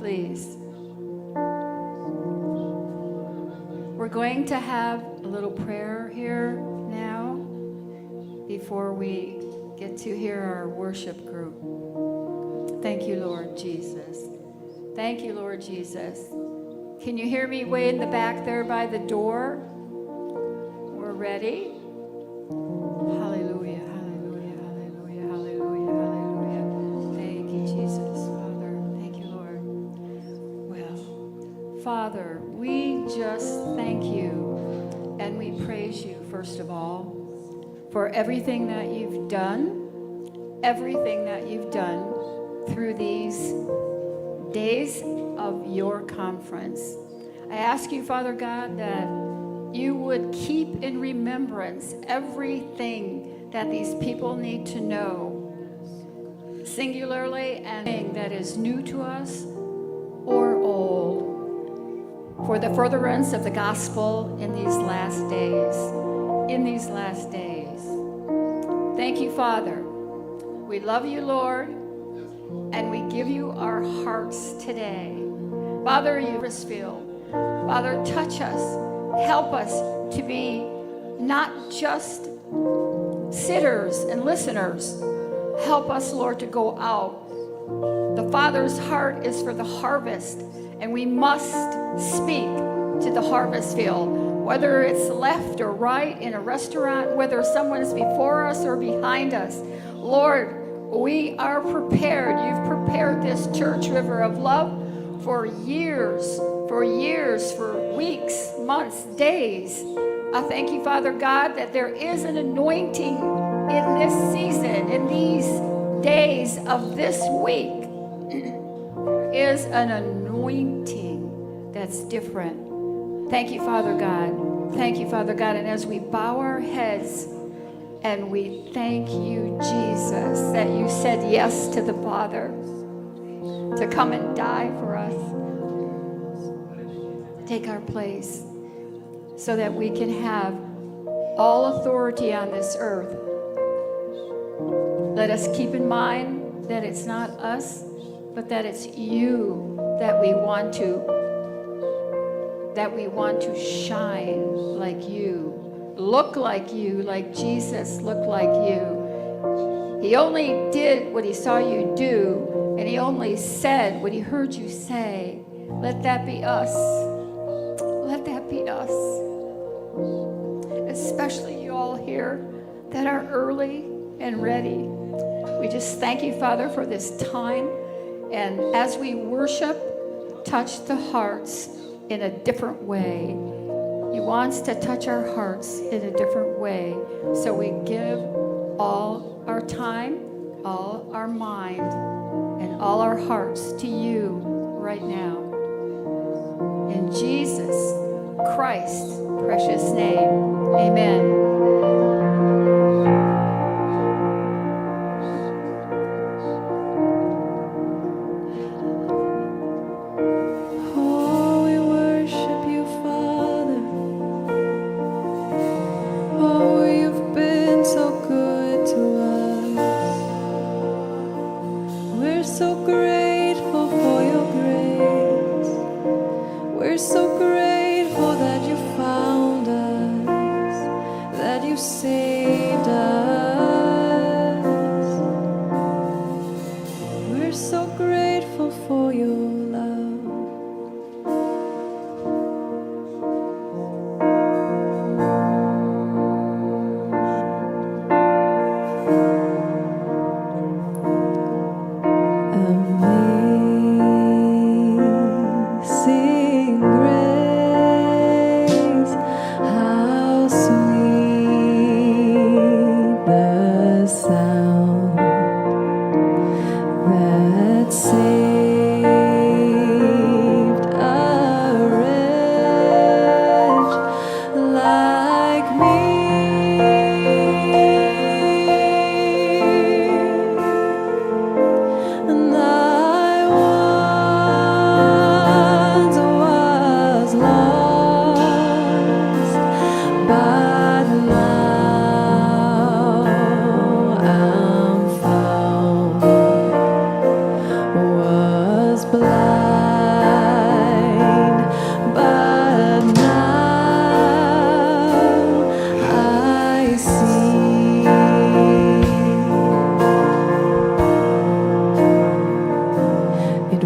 Please. We're going to have a little prayer here now before we get to hear our worship group. Thank you, Lord Jesus. Thank you, Lord Jesus. Can you hear me way in the back there by the door? We're ready. Hallelujah, hallelujah, hallelujah, hallelujah, hallelujah. Thank you, Jesus, Father. Thank you, Lord. Well, Father, we just thank you and we praise you, first of all, for everything that you've done, everything that you've done through these days of your conference. I ask you, Father God, that you would keep in remembrance everything that these people need to know, singularly and that is new to us or old, for the furtherance of the gospel in these last days. In these last days. Thank you, Father. We love you, Lord, and we give you our hearts today. Father, you field. Father, touch us. Help us to be not just sitters and listeners. Help us, Lord, to go out. The Father's heart is for the harvest, and we must speak to the harvest field, whether it's left or right in a restaurant, whether someone is before us or behind us. Lord, we are prepared. You've prepared this church, River of Love, for years, for years, for weeks, months, days. I thank you, Father God, that there is an anointing in this season, in these days of this week, is an anointing that's different. Thank you, Father God. Thank you, Father God. And as we bow our heads and we thank you, Jesus, that you said yes to the Father to come and die for us, take our place, so that we can have all authority on this earth. Let us keep in mind that it's not us, but that it's you that we want to that we want to shine like you, look like you, like Jesus looked like you. He only did what he saw you do, and he only said what he heard you say. Let that be us. Let that be us. Especially you all here that are early and ready. We just thank you, Father, for this time. And as we worship, touch the hearts in a different way. He wants to touch our hearts in a different way. So we give all our time, all our mind, and all our hearts to you right now. In Jesus Christ's precious name, amen. Oh, we worship you, Father. Oh, you've been so good to us. We're so grateful for your grace. We're so grateful that you found us, that you saved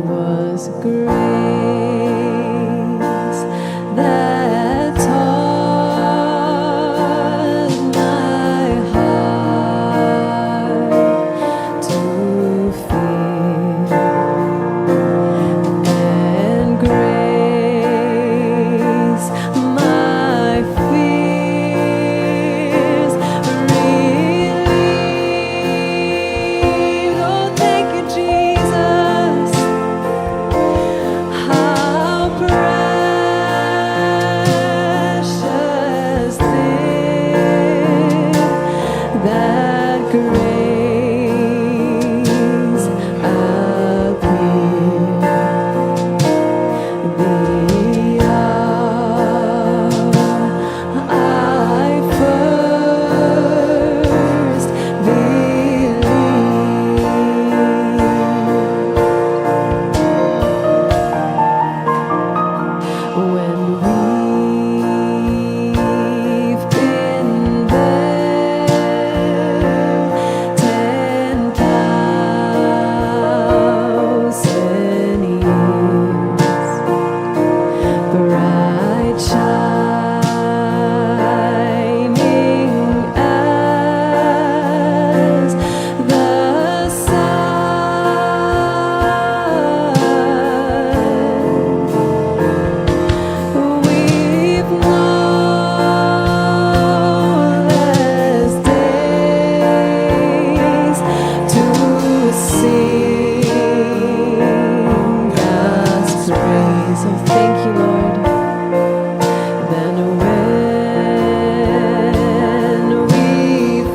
was grace that taught my heart to fear, and grace my fears relieved. Oh, thank you, Jesus. How precious did that grace appear. The hour I first believed. When we've been there 10,000 years, bright shining as the sun. We've no less days to sing God's praise. Oh, thank you, Lord. Than when we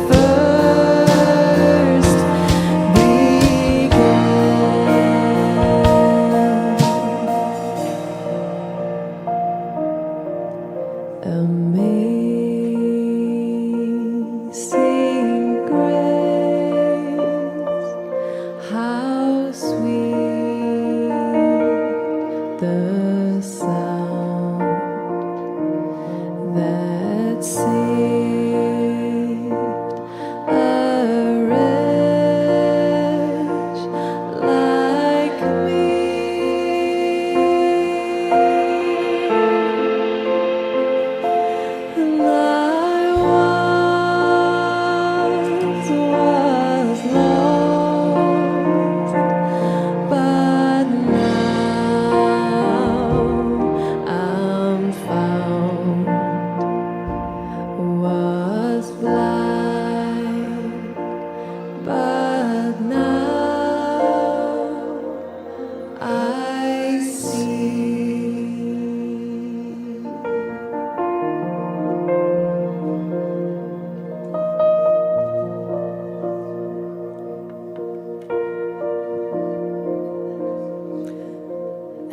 first began. Amazing grace, how sweet the sound that saved a wretch like me. And I once was lost, but now I'm found. Was blind, but now I see.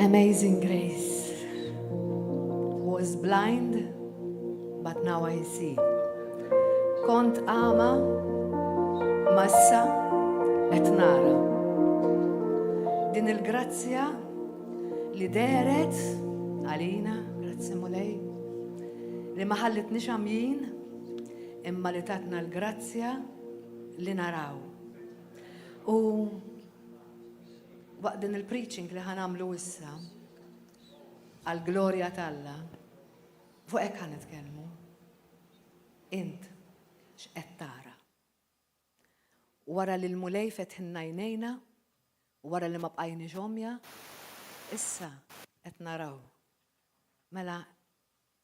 Amazing grace. Was blind, but now I see. Kont għama, massa, qed nara. Din il-grazzja li dehret għalina, grazzi Mulej, li ma ħallitniex għamjin, imma li tatna l-grazzja li naraw. U waqt din il-preaching li ħa nagħmlu issa, għall-glorja t'Alla, fuq hekk ħa nitkellmu. Int x'qed tara? Wara li l-Mulej fetħilna għajnejna, wara li ma bqajniex għomja, issa qed naraw. Mela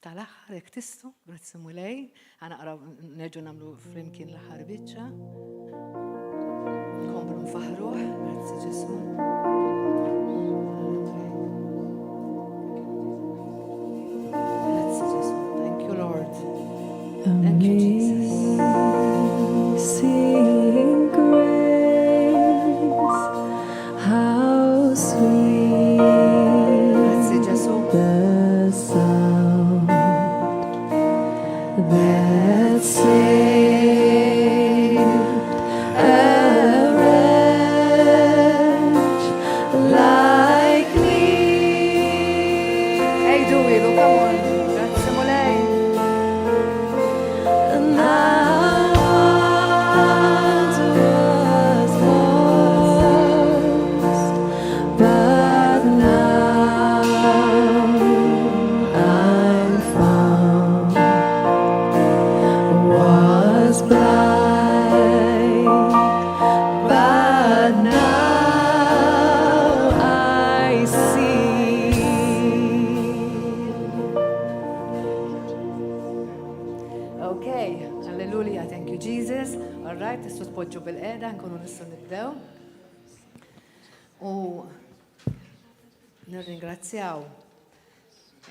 tal-aħħar jekk tistgħu, grazzi Mulej, ħa naqraw nerġgħu nagħmlu flimkien l-aħħar biċċa. Nkomplu nfaħruh, grazzi Ġesu. Grazzi Ġesu. Thank you Lord. Thank you Jesus. Amazing grace, how sweet Grazzi Ġesu. the sound that saved a wretch tpoġġu bil-qeda nkunu nistgħu nibdew. U nirringrazzjaw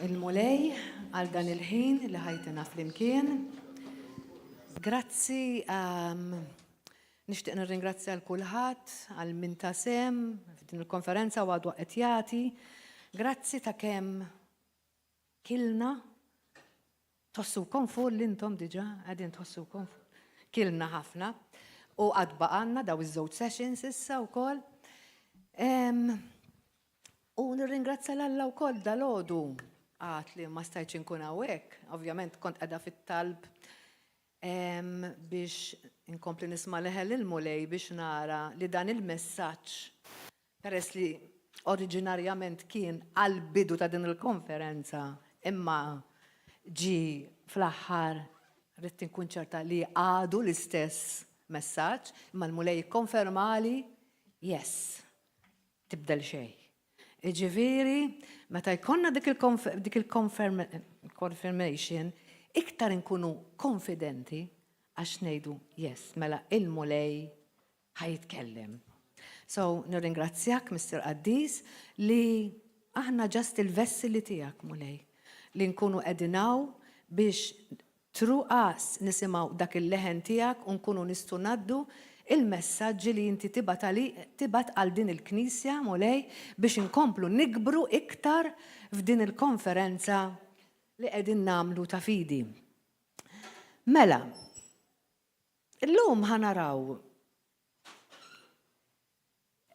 il-Mulej għal dan il-ħin li ħajtina flimkien. Grazzi um, nixtieq nirringrazzja l kulħadd għal min ta' sem f'din il-konferenza u għadu qed jagħti. Grazzi ta' kemm kilna Tħossukom full intom diġà? Qegħdin tħossukom full? Kilna ħafna. U għad baqgħalna daw iż-żewġ sessions issa wkoll. U nirringrazzja 'l Alla wkoll dalgħodu għad li ma stajtx inkun hawnhekk. Ovvjament kont qiegħda fit-talb biex inkompli nisma' leħel il-Mulej biex nara li dan il-messaġġ Peress li oriġinarjament kien għall-bidu ta' din il-konferenza imma ġie fl-aħħar ridt inkun ċerta li għadu l-istess messaġġ, imma l-Mulej ikkonfermali yes, tibdel xejn. Jiġifieri, meta jkollna dik il-confirmation, iktar inkunu konfidenti għax ngħidu yes, mela il-Mulej ħa jitkellem. So, nirringrazzjak, Missier Qaddis, li aħna just il-vesseli tiegħek, Mulej, li nkunu qegħdin hawn biex through us nisimgħu dak il-leħen tiegħek u nkunu nistgħu ngħaddu il-messaġġi li inti tibgħat għali tibgħat għal din il-Knisja, Mulej, biex inkomplu nikbru iktar f'din il-konferenza li qegħdin nagħmlu ta' fidi. Mela, Illum ħa naraw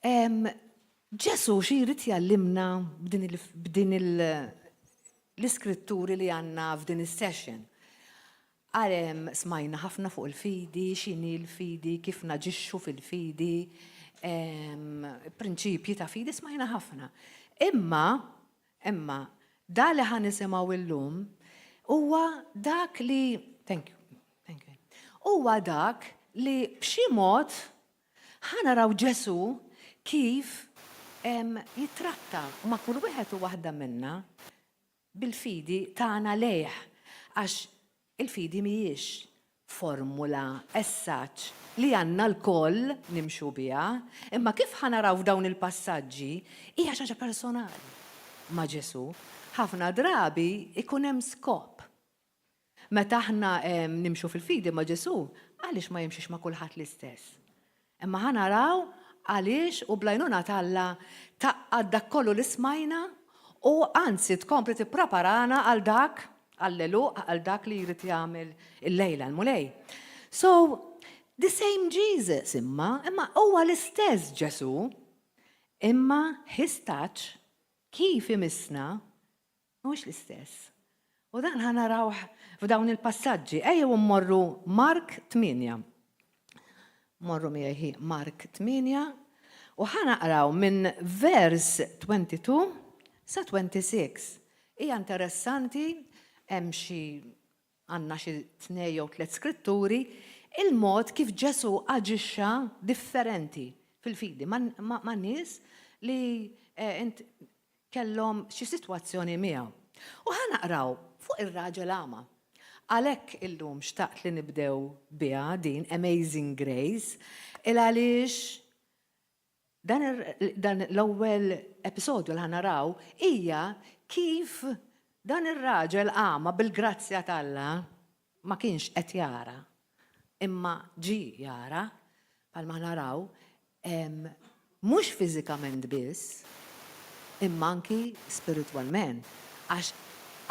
Ġesù xi jrid jgħallimna b'din l-iskritturi li għandna f'din is-session. Għalhemm smajna ħafna fuq il-fidi, x'inhi l-fidi, kif naġixxu fil-fidi, prinċipji ta' fidi smajna ħafna. Imma Imma da li ħa nisimgħu illum huwa dak li thank you, thank you. Huwa dak li b'xi mod ħa naraw Ġesù kif jittratta ma' kull wieħed u waħda minna bil-fidi tagħna lejh għax Il-fidi mhijiex formula as such li għandna lkoll nimxu biha, imma kif ħa naraw f'dawn il-passaġġi, hija xi ħaġa personali ma' Ġesù. Ħafna drabi jkun hemm skop. Meta aħna nimxu fil-fidi ma' Ġesù, għaliex ma jimxix ma' kulħadd l-istess? Imma ħa naraw għaliex u bl-għajnuna t'Alla tgħaqqad dak kollu li smajna u anzi tkompli tippreparana għal dak, għall-għeluq, għal dak li jrid jagħmel illejla l-Mulej. So, the same Jesus imma, imma huwa l-istess Ġesù, imma his touch, kif imissna, Mhuwiex l-istess. U dan ħa narawh f'dawn il-passaġġi. Ejjew mmorru Mark 8. Morru miegħi Mark 8 u ħa naqraw minn vers 22 sa 26. Hija interessanti hemm xi għandna xi tnej jew tliet skritturi, il-mod kif Ġesù aġixxa differenti fil-fidi ma' nies li eh, kellhom xi sitwazzjoni miegħu. U ħa naqraw fuq ir-raġel agħma. Għalhekk illum xtaqt li nibdew biha din Amazing Grace, il għaliex dan, dan l-ewwel episodju li ħa naraw hija kif dan ir-raġel agħma bil-grazzja t'Alla ma kienx qed jara, imma ġie jara, bħalma naraw, mhux fiżikament biss, imma anki spiritwalment. Għax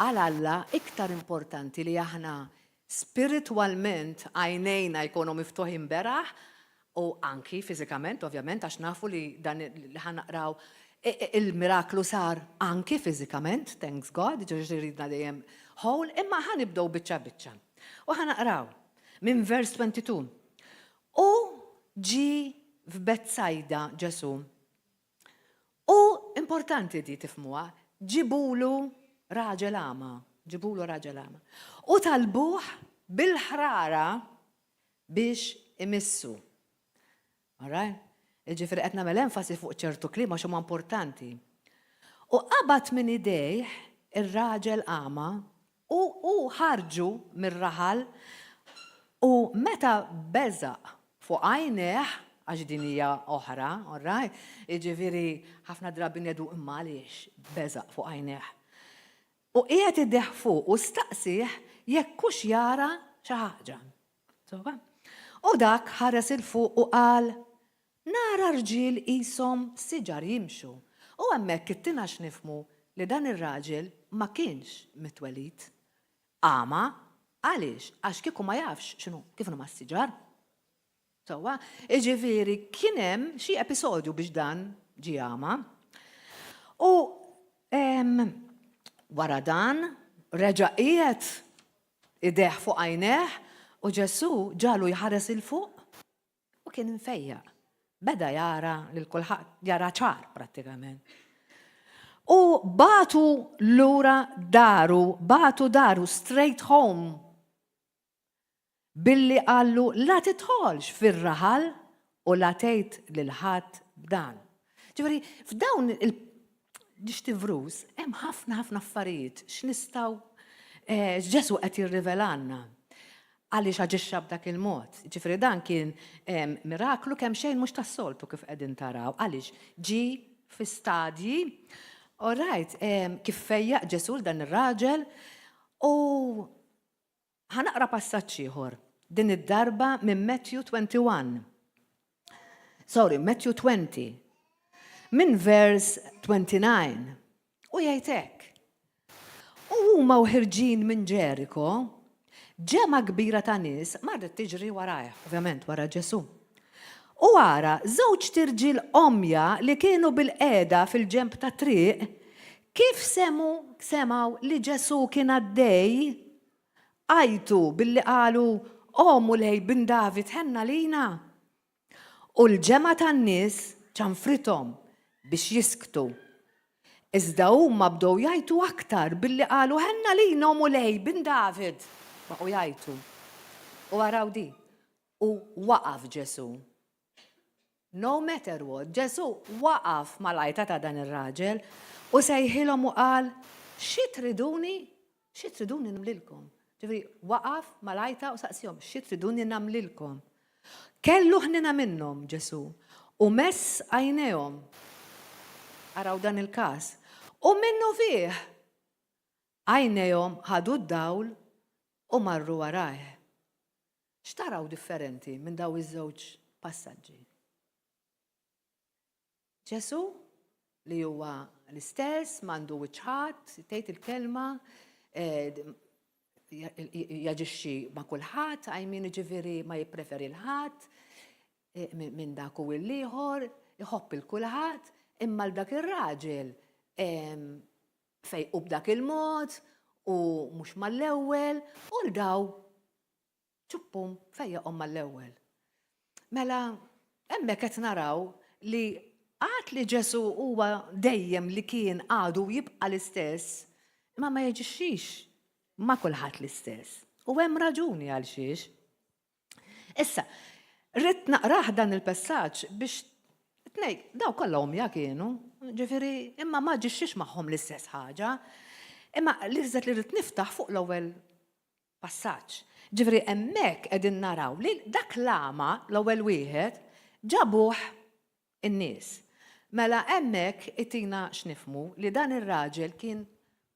għal Alla iktar importanti li aħna spiritwalment għajnejna jkunu miftuħin beraħ u anki fiżikament ovvjament għax nafu li dan li ħa naqraw il-miraklu sar anki fiżikament, thanks God, ġifieri jridna dejjem whole, imma ħa nibdew biċċa biċċa. U ħa naqraw minn vers 22. U ġie f'Betsajda Ġesù. U importanti di tifhmuha, ġibulu raġel agħma, ġibulu raġel agħma. U talbuh bil-ħrara biex imissu. All right? Jiġifieri qed nagħmel enfasi fuq ċertu kliem għax huma importanti. U qabad minn idejh ir-raġel agħma U hu ħarġu mir-raħal, u meta beżaq fuq għajnejh, għax din hija oħra, all right? Jiġifieri ħafna drabi ngħidu imma għaliex beżaq fuq għajnejh. U qiegħed idejh fuq u staqsieh jekk hux jara xi ħaġa. Sewwa? U dak ħares 'il fuq u qal, Nara rġiel qishom siġar jimxu. U hemmhekk ittina x'nifhmu li dan ir-raġel ma kienx mit-twelid. Agħma, għaliex? Għax kieku ma jafx x'inhu kif inhuma s-siġar. Sewwa? Jiġifieri kien hemm xi episodju biex dan ġie agħma. U wara dan reġa' qiegħed idejh fuq għajnejh u Ġesù ġagħlu jħares 'il fuq u kien imfejjaq. Beda jara lil kulħadd, jara ċar prattikament. U bagħtu lura daru, bagħtu daru straight home. Billi qallu la tidħolx fir-raħal u la tgħid lil ħadd b'dan. Ġifieri, f'dawn il-ġixtivrus hemm ħafna ħafna affarijiet x'nistgħu eh, Ġesu qed jirrivelanna għaliex aġixxa b'dak il-mod. Ġifieri dan kien eh, miraklu kemm xejn mhux tas-soltu kif qegħdin taraw għaliex ġi fi stadji. All right, eh, kif fejjaq Ġesu dan ir-raġel u Ħa naqra passaġġ ieħor, din id-darba minn Matthew 21. Sorry, Matthew 20. Minn vers 29. U jgħid hekk. U huma u ħirġin minn Ġeriko, ġemgħa kbira ta' nies marret tiġri warajh, ovvjament wara Ġesù. U ara, żewġt irġiel għomja li kienu bilqiegħda fil-ġenb tat-triq, kif semgħu semgħu li Ġesù kien għaddej, għajtu billi qalu, O Mulej, Bin David, ħenn għalina! U l-ġemgħa tan-nies ċanfrithom biex jisktu. Iżda huma bdew jgħajtu aktar billi qalu, Ħenn għalina, o Mulej, Bin David! Baqgħu jgħajtu. U araw di, U waqaf Ġesù. No matter what, Ġesù waqaf mal-għajta ta' dan ir-raġel u sejħilhom u qal, Xi triduni? Xi triduni nagħmlilkom? Ġifieri, waqaf mal-għajta u saqsihom, Xi triduni nagħmlilkom? Kellu ħniena minnhom Ġesù u mess għajnejhom. Araw dan il-każ. U minnufih għajnejhom ħadu d-dawl u marru warajh. X'taraw differenti minn daw iż-żewġ passaġġi? Ġesù li huwa l-istess, m'għandu wiċċ ħadd, tgħid il-kelma, eh, jaġixxi ma' kulħadd, I mean ġifieri ma jippreferi l-ħadd eh, minn dak u l-ieħor, iħobb il kulħadd, imma l dak ir-raġel fejqu b'dak il-mod u mhux mal-ewwel u l daw ċuppum fejjaqhom mal-ewwel. Mela hemmhekk qed naraw li għad li Ġesù huwa dejjem li kien għadu jibqa' l-istess, imma ma jaġixxix ma' kulħadd l-istess. U hemm raġuni għal xiex. Issa, ridt naqrah dan il-pessaġġ biex tnej, daw kollha omja kienu, ġifieri imma ma ġixxix magħhom l-istess ħaġa. Imma l-iżet li rrid niftaħ fuq l-ewwel passaġġ. Ġifieri hemmhekk qegħdin naraw li dak l-għama l-ewwel wieħed ġabuh in-nies. Mela hemmhekk itina x'nifhmu li dan ir-raġel kien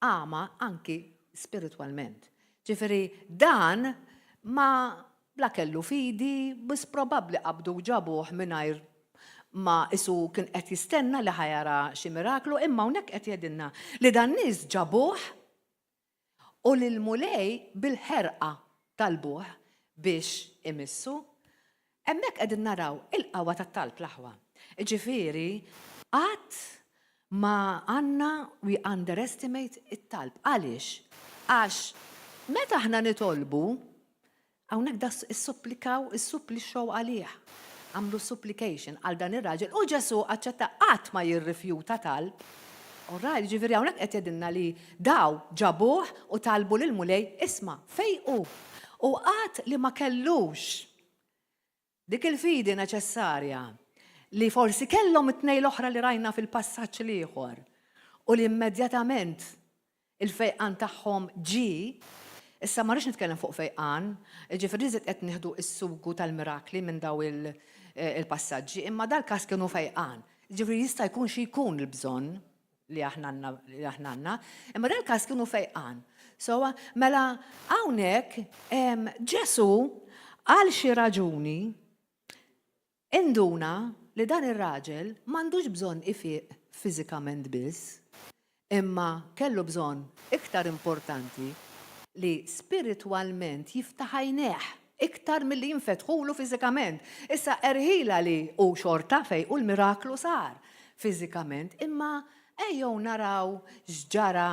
għama anki spiritwalment. Ġifieri dan ma la kellu fidi, biss probabbli qabdu u ġabuh mingħajr ma isu kien qed jistenna li ħa jara xi miraklu, imma hawnhekk qed jgħidilna li dan nies ġabuh U lill-Mulej bil-ħerqa talbuh biex imissu. Hemmhekk qegħdin naraw il-qawwa tat-talb l-aħwa. Jiġifieri qatt ma għandna we underestimate it-talb. Għaliex? Għax meta aħna nitolbu, Hawnhekk da issupplikaw, issupplixxew għalih. Għamlu supplication għal dan ir-raġel u Ġesù aċċetta qatt ma jirrifjuta talb. All right, jiġifieri hawnhekk qed jgħidilna li daw ġabuh u talbu lill-Mulej isma' fejqu. U qatt li ma kellux Dik il-fidi neċessarja li forsi kellhom it-tnejn l-oħra li rajna fil-passaġġ l-ieħor u li immedjatament il-fejqan tagħhom ġie, Issa ma rridx nitkellem fuq fejqan, jiġifieri iżjed qed nieħdu s-sugu tal-mirakli minn daw il-passaġġi, imma dal-każ kienu fejqan. Jiġifieri jista' jkun xi jkun il-bżonn li aħna li aħna għandna, imma dal-każ kienu fejqan. Sewwa, mela hawnhekk Ġesù għal xi raġuni Induna li dan ir-raġel m'għandux bżonn ifiq fiżikament biss, imma kellu bżonn iktar importanti li spiritwalment jiftaħ għajnejh iktar milli jinfetħulu fiżikament. Issa erħilha li hu xorta fejqu l-miraklu sar fiżikament, imma ejjew naraw x'ġara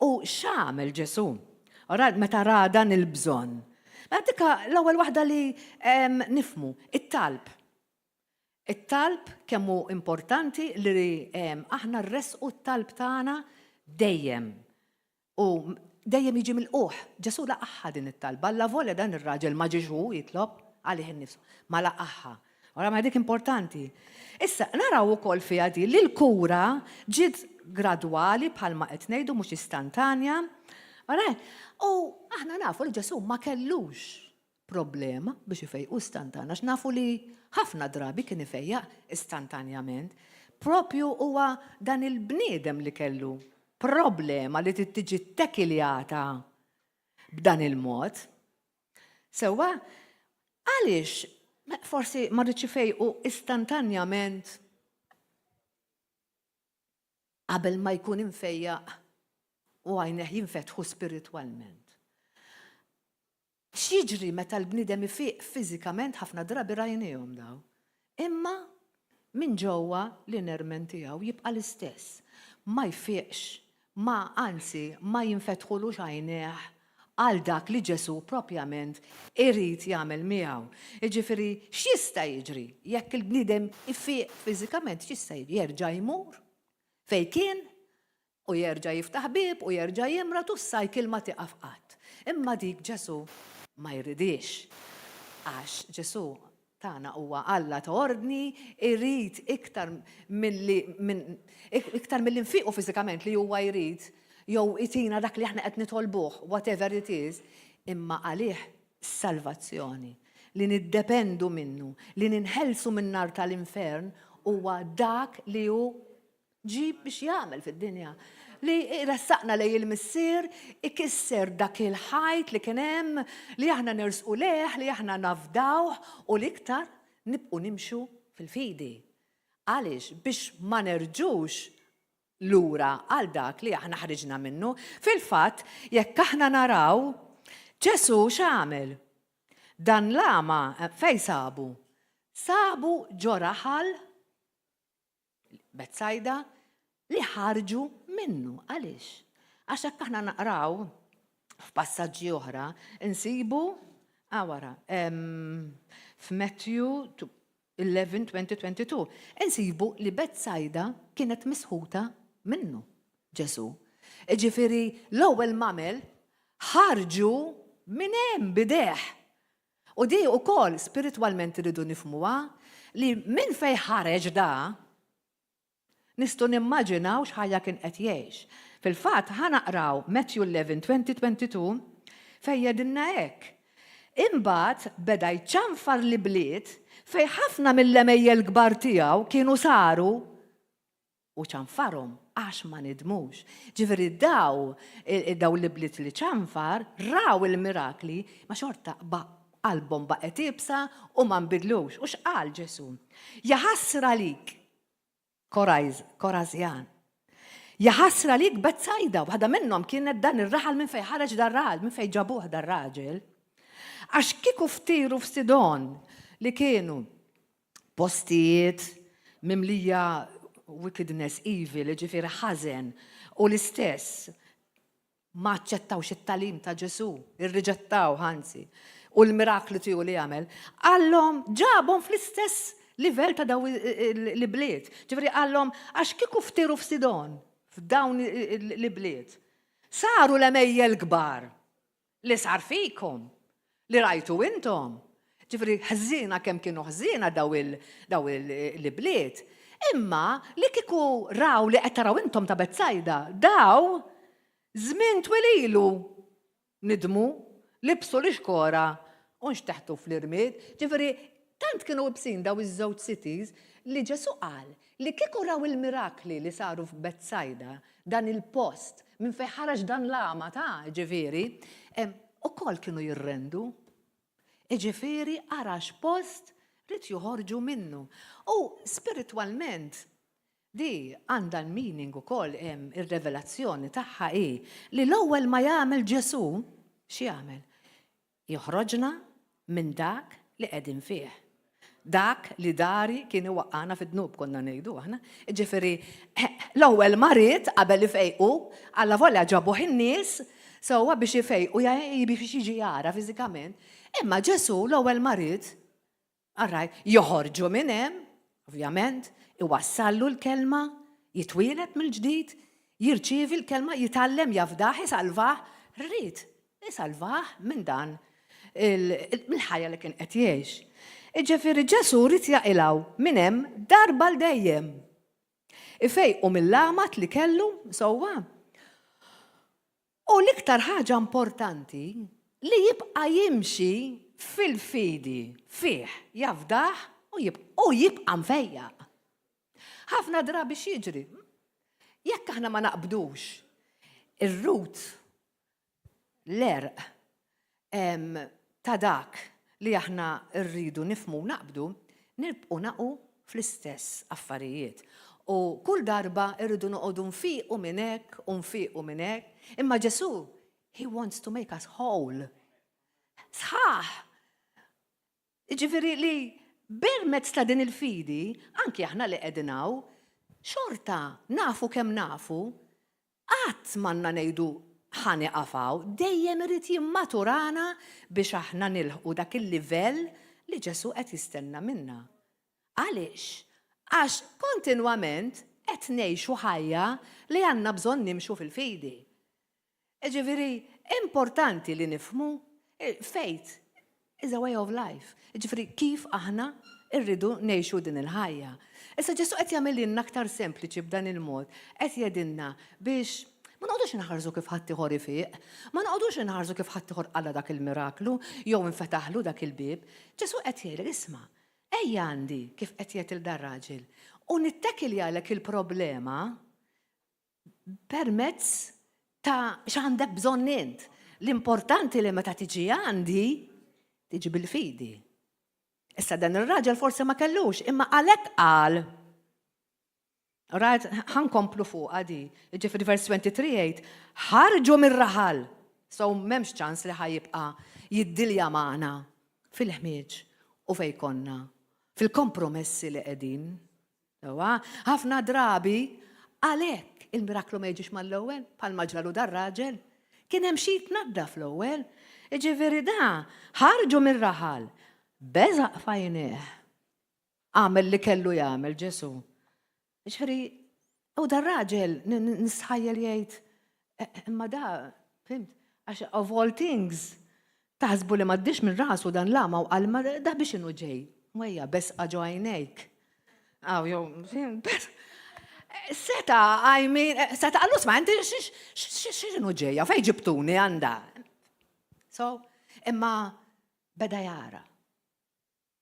u x'għamel Ġesù. Meta ra dan il-bżonn. Mela dik l-ewwel waħda li nifhmu, it-talb. It-talb kemm hu importanti li aħna rresqu t-talb tagħna dejjem. U dejjem jiġi milqugħ. Ġesù laqagħha din it-talba. Allavolja dan ir-raġel ma ġiex hu jitlob għalih innifsu, ma laqagħha. Ora ma dik importanti. Issa, naraw ukoll fiha di li l-kura ġiet gradwali bħalma qed ngħidu mhux istantanja. Ora, u aħna nafu li Ġesù ma kellux problema biex ifejqu istantanja, għax nafu li ħafna drabi kien ifejjaq istantanjament. Propju huwa dan il-bniedem li kellu problema li trid tiġi ttekiljata b'dan il-mod. Sewwa, għaliex forsi ma rridx ifejqu istantanjament qabel ma jkun imfejjaq u għajnejh jinfetħu spiritwalment? X'jiġri meta l-bniedem ifiq fiżikament ħafna drabi rajniehom daw. Imma minn ġewwa l-inermen tiegħu jibqa' l-istess. Ma jfiqx ma anzi ma jinfetħulux għajnejh għal dak li Ġesù propjament irid jagħmel miegħu. Jiġifieri x'jista' jiġri jekk il-bniedem ifiq fiżikament, x'jista' jiġri? Jerġa' jmur fejn kien u jerġa' jiftaħ bieb u jerġa' jimrad u s-cycle ma tieqaf qatt. Imma dik Ġesù ma jridhiex. Għax Ġesù tagħna huwa Alla ta' ordni, irid iktar milli iktar milli nfiqu fiżikament li huwa jrid jew itina dak li aħna qed nitolbuh, whatever it is, imma għalih salvazzjoni, li niddependu minnu, li ninħelsu min-nar tal-infern huwa dak li hu ġie biex jagħmel fid-dinja. Li jressaqna lejn il-Missier, ikisser dak il-ħajt li kien hemm, li aħna nersqu lejh, li aħna nafdawh u l-iktar nibqgħu nimxu fil-fidi. Għaliex? Biex ma nerġgħux lura għal dak li aħna ħriġna minnu. Fil-fatt, jekk aħna naraw, Ġesù x'għamel? Dan l-għama fejn sabu? Sabu ġo raħal Betsajda li ħarġu minnu. Għaliex? Għax hekk aħna naqraw f'passaġġi oħra insibu ah, wara f'Matthew 11-20-22 insibu li Betsajda kienet misħuta minnu Ġesu. Ġifieri l-ewwel mamel ħarġu minn hemm bideh. U di wkoll spiritwalment irridu nifhmuha li minn fejn ħareġ da, nistgħu nimmaġinaw x'ħajja kien qed jgħix. Fil-fatt ħa naqraw Matthew 11, 20, 22 fejn jgħidilna hekk, Imbagħad beda jċanfar l-ibliet fejn ħafna mill-għemejjel kbar tiegħu kienu saru, U ċanfarhom għax ma nidmux. Ġifieri daw, daw l-ibliet li ċanfar, raw il-mirakli, ma xorta qalbhom baqgħet iebsa u ma nbidlux. U x'qal Ġesù? Jaħasra lik, Korażjan. Jaħasra lik Betsajda, waħda minnhom kienet dan ir-raħal minn fejn ħareġ dar-raġel, minn fejn ġabuh dar-raġel. Għax kieku f'Tir u f'Sidon li kienu postijiet mimlija wickedness, evil, jiġifieri ħażen, u l-istess ma aċċettawx it-tagħlim ta' Ġesù, irriġettawh anzi, u l-mirakli tiegħu li għamel, qallhom ġabhom fl-istess livell ta' daw l-ibliet. Ġifieri qallhom għax kieku f'Tir u f'Sidon, f'dawn l-ibliet, saru l-għemejjel kbar Li sar fikom, li rajtu intom. Ġifieri ħżiena kemm kienu ħżiena daw l-ibliet. Imma li kieku raw li qed taraw intom ta' Betsajda, daw żmien twil ilu. Nidmu, libsu l-ixkora u nxteħtu fl-irmied. Ġifieri, tant kienu ibsin daw iż-żewġ cities li Ġesù qal li kieku raw il-mirakli li saru f'Betsajda, dan il-post minn fejn ħareġ dan l-għama ta' ġifieri, ukoll kienu jirrendu. Jiġifieri ara x'post ried joħorġu minnu. U spiritwalment di għandha l-meaning ukoll ir-revelazzjoni tagħha hi li l-ewwel ma jagħmel Ġesù x'jagħmel? Joħroġna minn dak li qegħdin fih. Dak li dari kien iwaqqagħna fid-dnub konna ngħidu aħna. Jiġifieri l-ewwel ma ried qabel ifejqu, allavolja ġabuh in-nies sewwa biex ifejqu biex jiġi jara fiżikament. Imma Ġesù l-ewwel ma ried, alright, joħorġu minn hemm, ovvjament, iwassallu l-kelma, jitwieled mill-ġdid, jirċievi l-kelma, jitgħallem jafdah, isalvah, ried isalvah minn dan mill-ħajja li kien qed jgħix. Iġifieri Ġesù ried jaqilgħu minn hemm darba l dejjem. Ifejqu mill-għamad li kellu sewwa. U l-iktar ħaġa importanti li jibqa' jimxi fil-fidi fih, jafdah u jibqa' mfejjaq. Ħafna drabi x'jiġri? Jekk aħna ma naqbdux ir-root l-għerq ta' dak li aħna rridu nifhmu u naqbdu, nibqgħu naqgħu fl-istess affarijiet. U kull darba rridu noqogħdu nfiqu minn hekk u nfiqu minn hekk, imma Ġesù, he wants to make us whole. Sħaħ! Jiġifieri li permezz ta' din il-fidi, anki aħna li qegħdin hawn, xorta nafu kemm nafu, qatt m'għandna ngħidu ħa nieqaf hawn, dejjem irid jimmaturana biex aħna nilħqu dak il-livell li Ġesù qed jistenna minna. Għaliex? Għax kontinwament qed ngħixu ħajja li għandna bżonn nimxu fil-fidi. Jiġifieri, importanti li nifhmu, faith is a way of life. Jiġifieri, kif aħna rridu ngħixu din il-ħajja. Issa Ġesù qed jagħmililna aktar sempliċi b'dan il-mod, qed jgħidilna biex ma noqogħdux inħarsu kif ħaddieħor ifiq, ma noqogħdux inħarsu kif ħaddieħor qala dak il-miraklu jew infetaħlu dak il-bieb. Ġesù qed jgħidlek isma' ejja għandi kif qed jgħid lil dar-raġel u nittekiljalek il-problema permezz ta' x'għandek bżonn int. L-importanti li meta tiġi għandi, tiġi bil-fidi. Issa dan ir-raġel forsi ma kellux, imma għalhekk qal. Right, ħankomplu fuq għadi. Ġifieri vers 23 jgħid, ħarġu mir-raħal. So m'hemmx ċans li ħajibqa' jiddilja magħna fil-ħmieġ u fejn konna, fil-kompromessi li qegħdin. Sewwa, ħafna drabi għalhekk il-miraklu ma jiġix mal-ewwel, bħalma ġralu dar-raġel. Kien hemm xi jitnaddaf l-ewwel. Jiġifieri da ħarġu mir-raħal, beżaq f'għajnejh. Għamel li kellu jagħmel Ġesù. Jiġifieri, u dar-raġel nistħajjel jgħid, imma da, fimt, għax of all things, Taħsbu li m'għaddiex minn rasu dan l-għama u qal ma da biex inhu ġej. Wejja, besqa ġo għajnejk. Aw, jew, seta, I mean, seta qallu sma, inti x'inhu ġejja, fej ġibtuni għanda. So, imma beda jara.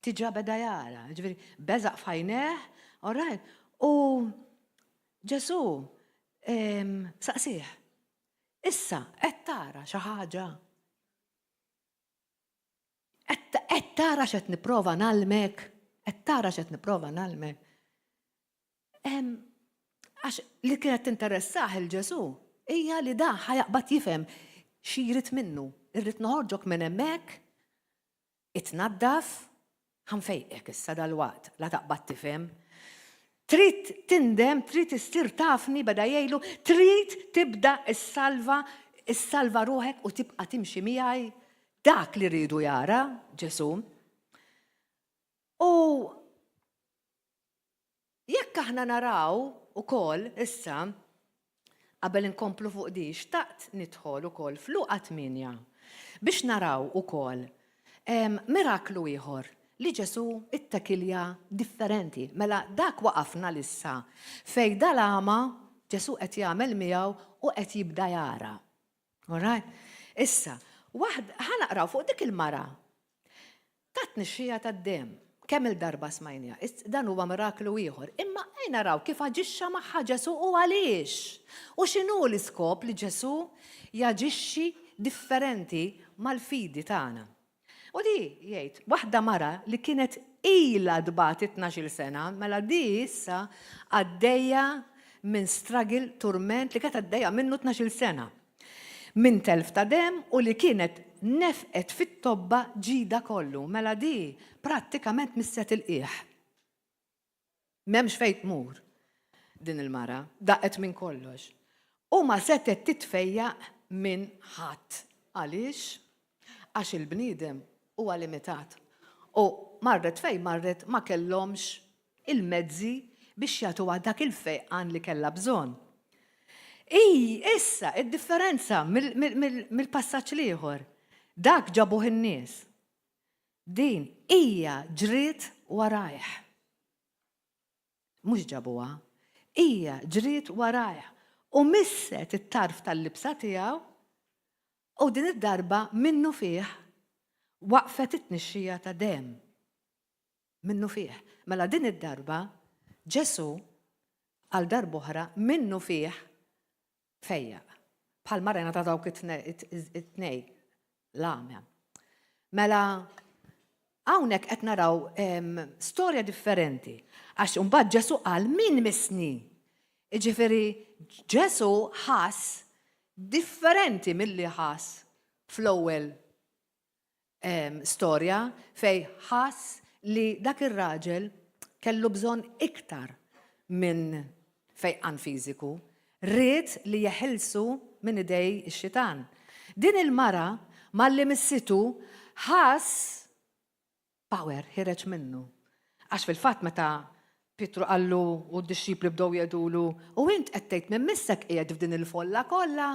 Diġà beda jara, ġifieri beżaq f'għajnejh, all right. U Ġesù saqsih, issa qed tara xi ħaġa? Qed tara x'qed nipprova ngħallmek? Qed tara x'qed nipprova ngħallmek? Għax li kienet tinteressah il-Ġesù hija li da ħajaqbad jifhem xi jrid minnu. Irrid noħorġok minn hemmhekk Itnaddaf, ħa nfejqek issa dalwaqt, la taqbad tifhem. Trid tindem, trid issir tafni, beda jgħidlu, trid tibda ssalva, issalva ruħek u tibqa' timxi miegħi. Dak li riedu jara Ġesù. U Jekk aħna naraw ukoll issa, qabel inkomplu fuq di, xtaqt nidħol ukoll f'Luqa 8 biex naraw ukoll miraklu ieħor li Ġesù ittekilja differenti. Mela dak waqafna lissa fejn dal-għama Ġesù qed jagħmel miegħu u qed jibda jara. All right? Issa, Waħd, ħa naqraw fuq dik il-mara ta' tnixxija tad-demm. Kemm il-darba smajniha. Dan huwa miraklu ieħor. Imma ejja naraw kif aġixxa magħha Ġesù u għaliex. U x'inhu l-iskop li Ġesù jaġixxi differenti mal-fidi tagħna. U di, jgħid, waħda mara li kienet ilha tbati 12-il sena, mela di issa għaddejja minn struggle, turment li kienet għaddejja minnu 12-il sena. Minn telf ta' demm u li kienet nefqet fit-tobba ġidha kollu, mela di prattikament misset il-qiegħ. M'hemmx fejn tmur din il-mara, daqet minn kollox. U ma setgħet titfejjaq minn ħadd. Għaliex? Għax il-bniedem huwa limitat. U marret fejn marret ma kellhomx il-mezzi biex jagħtuha dak il-fejqan li kellha bżonn. Hi issa id-differenza mill-passaġġ l-ieħor. Dak ġabuh in-nies. Din hija ġriet warajh. Mhux ġabuha. Hija ġriet warajh u misset it-tarf tal-libsa tiegħu u din id-darba minnufih waqfet it-tnixxija ta' demm. Minnufih. Mela din id-darba Ġesù għal darb'oħra minnufih fejjaq. Bħalma rajna ta' dawk it-tnej l-għamja. Mela hawnhekk qed naraw storja differenti għax imbagħad Ġesù qal min missni? Jiġifieri Ġesù ħass differenti milli ħass fl-ewwel storja fejn ħass li dak ir-raġel kellu bżonn iktar minn fejqan fiżiku, ried li jeħilsu minn idej ix-xitan. Din il-mara malli missitu ħass power ħireġ minnu. Għax fil-fatt meta Pietru qallu u d-dixxipli bdew jgħidulu, u int qed tgħid min missek qiegħed f'din il-folla kollha?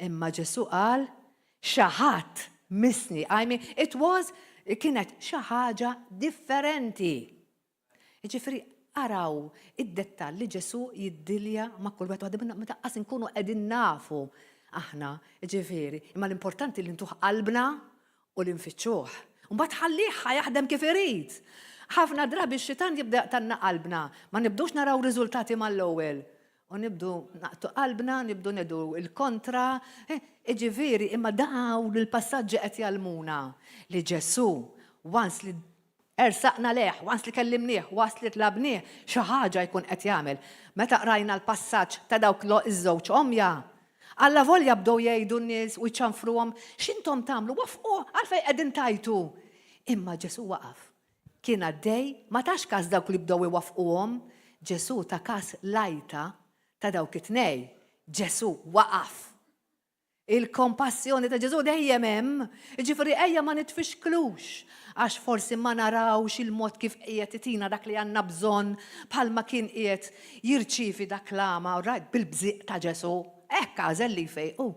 Imma Ġesù qal, xi ħadd missni. I mean, it was, kienet xi ħaġa differenti. Jiġifieri araw id-dettall li Ġesù jiddilja ma' kull wieħed waħda minna meta qas inkunu qegħdin nafu aħna, jiġifieri, imma l-importanti li ntuh qalbna u li nfittxuh. U mbagħad ħallih ħa jaħdem kif irid. Ħafna drabi x-xitan jibda jaqtgħalna qalbna, ma nibdux naraw riżultati mal-ewwel. U nibdu naqtu qalbna, nibdu ngħidu l-kontra. Jiġifieri, imma dawn il-passaġġi qed jgħallmuna li Ġesù, once li Ersaqna lejh, once li kellimnieh, once li tlabnieh, xi ħaġa jkun qed jagħmel. Meta qrajna l-passaġġ ta' dawk iż-żewġ għomja, allavolja bdew jgħidu n-nies u jċanfruhom, X'intom tagħmlu? Waffquh! Għalfejn qegħdin tgħajtu? Imma Ġesù waqaf. Kien għaddej, ma tax kas dawk li bdew iwaffquhom. Ġesù ta kas l-għajta ta' dawk it-tnejn. Ġesù waqaf. Il-kompassjoni ta' Ġesù dejjem hemm, jiġifieri ejja ma nitfixklux għax forsi ma narawx il-mod kif qiegħed itina dak li għandna bżonn bħalma kien qiegħed jirċievi dak l-għama, all right, bil-bżieq ta' Ġesù. Hekk għażel li jfejqu.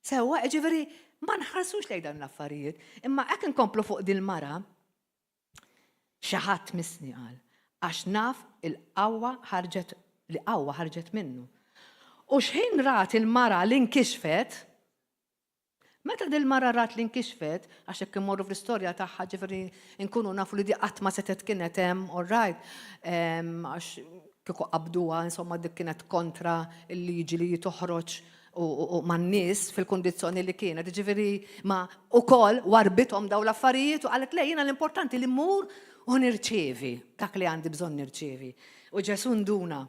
Sewwa, jiġifieri ma nħarsux lejn dawn l-affarijiet. Imma hekk inkomplu fuq dil-mara, Xi ħadd missni, qal, għax naf il-qawwa ħarġet li qawwa ħarġet minnu. U x'ħin rat il-mara li nkixfet, meta dil-mara rat li nkixfet, għax hekk immorru fl-istorja tagħha ġifieri nkunu nafu li di qatt ma setgħet kienet hemm, all right, għax kieku qabduha, insomma dik kienet kontra l-liġi li toħroġ u man-nies fil-kundizzjoni li kienet, ġifieri ma ukoll warbithom daw l-affarijiet u qalet le jiena l-importanti li mmur u nirċievi dak li għandi bżonn nirċievi. U Ġesù nduna.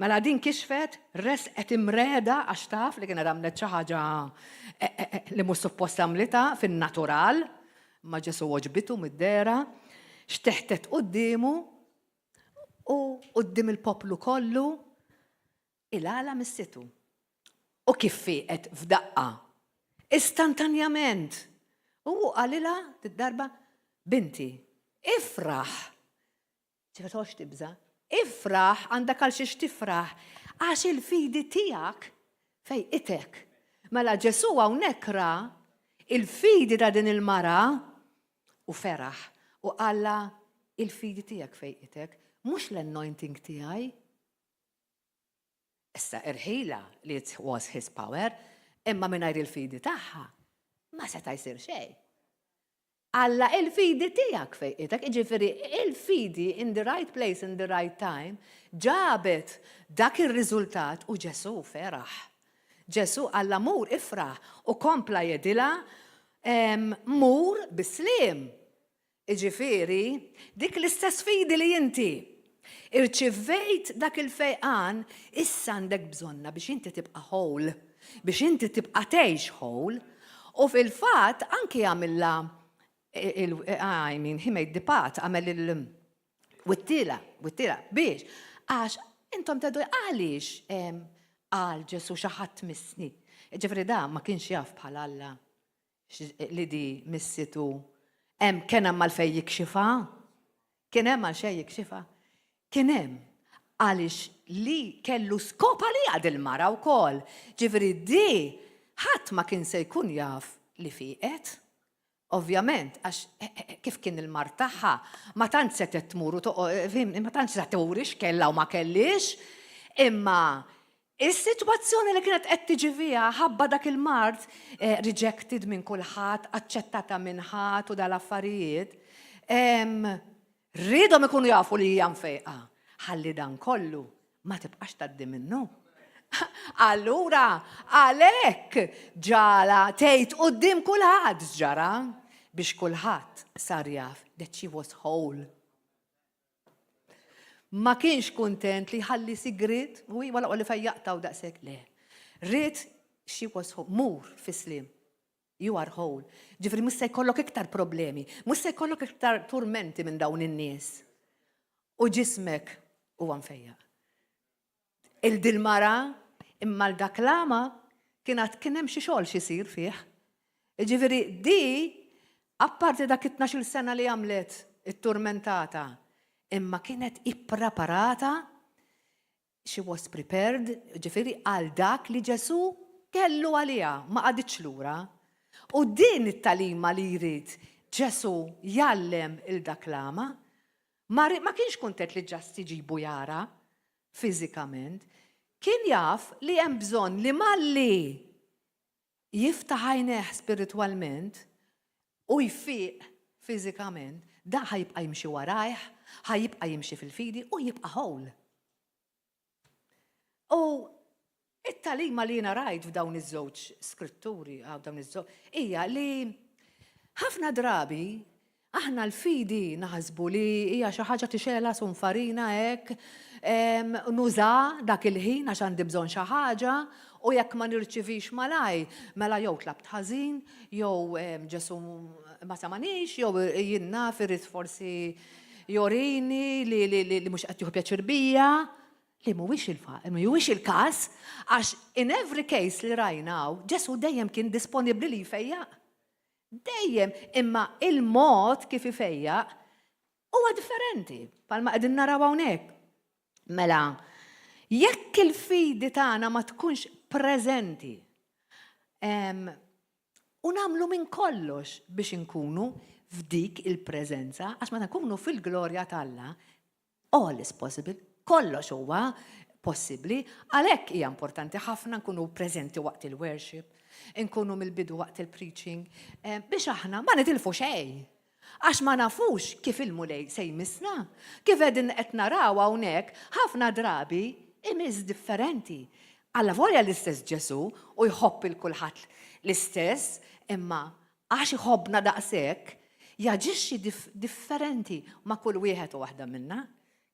Mela din kixfet, resqet imreda għax taf li kienet għamlet xi ħaġa eh, eh, eh, li mhux suppost għamlitha fin-natural, ma Ġesù għoġbitu mid-dehra, xteħtet quddiemu u quddiem il-poplu kollu Il-għala missitu. U kif fieqet f'daqqa. Istantanjament! U hu qalilha did-darba, Binti, ifraħ! Ġifieri toqgħodx tibża'. Ifraħ, għandek għal xiex tifraħ, għax il-fidi tiegħek fejqitek. Mela Ġesù hawnhekk ra il-fidi ta' din il-mara u feraħ u qallha il-fidi tiegħek fejqitek, mhux l-anointing tiegħi. Issa irħila li it was his power, Imma mingħajr il-fidi tagħha ma seta' jsir xejn. Alla il-fidi tiegħek fejqitek, jiġifieri il-fidi in the right place in the right time ġabet dak ir-riżultat u Ġesù feraħ. Ġesù qallha mur ifraħ u kompla jgħidilha mur bis-sliem. Jiġifieri dik l-istess fidi li inti irċivejt dak il-fejqan issa għandek bżonnha biex inti tibqa' whole, biex inti tibqa' tgħix whole. U fil-fatt anki għamilha I mean, he made the path, għamel il wittila, wittila, biex, għax intom tgħidu għaliex qal Ġesù xi ħadd missni. Ġifieri da ma kienx jaf bħal Alla li di missitu. Hemm kien hemm għalfejn jikxifha? Kien hemm għal xejn jikxifha? Kien hemm għaliex li kellu skop għaliha dil-mara wkoll. Ġifieri di ħadd ma kien se jkun jaf li fieqet. Ovvjament, għax kif kien il-mard tagħha, ma tantx setgħet tmur u toqgħod, ma tantx setgħet turi x'kellha u ma kellhiex, imma is-sitwazzjoni li kienet qed tiġi fiha ħabba dak il-mard, rejected minn kulħadd, aċċettata minn ħadd u dal-affarijiet, Riedhom ikunu jafu li hija mfejqa. Ħalli dan kollu ma tibqax tgħaddi minnu. Allura, għalhekk ġala tgħid quddiem kulħadd x'ġara biex kulħadd sar jaf that she was whole. Ma kienx kuntent li jħalli sigriet, u iwa laqwa li fejjaqta u daqshekk le. Ried she was whole, mur fis-sliem. You are whole. Ġifieri mhux se jkollok iktar problemi, mhux se jkollok iktar turmenti minn dawn in-nies. U ġismek huwa mfejjaq. Il dil-mara imma l dak l-għama kien għad kien hemm xi xogħol x'isir fih. Ġifieri di apparti dak it-tnax-il sena li għamlet it-turmentata, imma kienet ippreparata She was prepared, ġifieri għal dak li Ġesù kellu għaliha, ma qagħditx lura. U din it-tagħlima li jrid Ġesù jgħallem 'il dak l-agħma. Ma ma kienx kuntent li just iġibu jara fiżikament. Kien jaf li hemm bżonn li malli jiftaħ għajnejh spiritwalment u jfiq fiżikament, dan ħa jibqa' jimxi warajh, ħa jibqa' jimxi fil-fidi u jibqa' whole. U it-tagħlima li jiena rajt f'dawn iż-żewġ skritturi, dawn iż-żewġ, hija li ħafna drabi Aħna l-fidi naħsbu li hija xi ħaġa tixgħelha sunfarina hekk, nuża dak il-ħin għax għandi bżonn xi ħaġa u jekk ma nirċivix malajr, mela jew tlabt ħażin, jew Ġesù ma samanix, jew jien naf irid forsi jorini li li mhux qed jieħu pjaċir bija, li mhuwiex mhuwiex il-każ, għax in every case li rajna hawn, Ġesù dejjem kien disponibbli li jfejjaq. Dejjem, imma il-mod kif ifejjaq huwa differenti, bħalma qegħdin naraw hawnhekk. Mela, jekk il-fidi tagħna ma tkunx preżenti, u nagħmlu minn kollox biex inkunu f'dik il-preżenza, għax meta nkunu fil-glorja t'Alla, All is possible, kollox huwa possibbli, għalhekk hija importanti ħafna nkunu preżenti waqt il-worship, nkunu mill-bidu waqt il-preaching, eh, biex aħna ma nitilfu xejn. Għax ma nafux kif il-Mulej se jmissna. Kif qegħdin qed naraw hawnhekk, ħafna drabi imiss differenti. Alla volja l-istess Ġesu u jħobb il kulħadd l-istess, imma Għax iħobbna daqshekk, jaġixxi differenti ma' kull wieħed u waħda minna,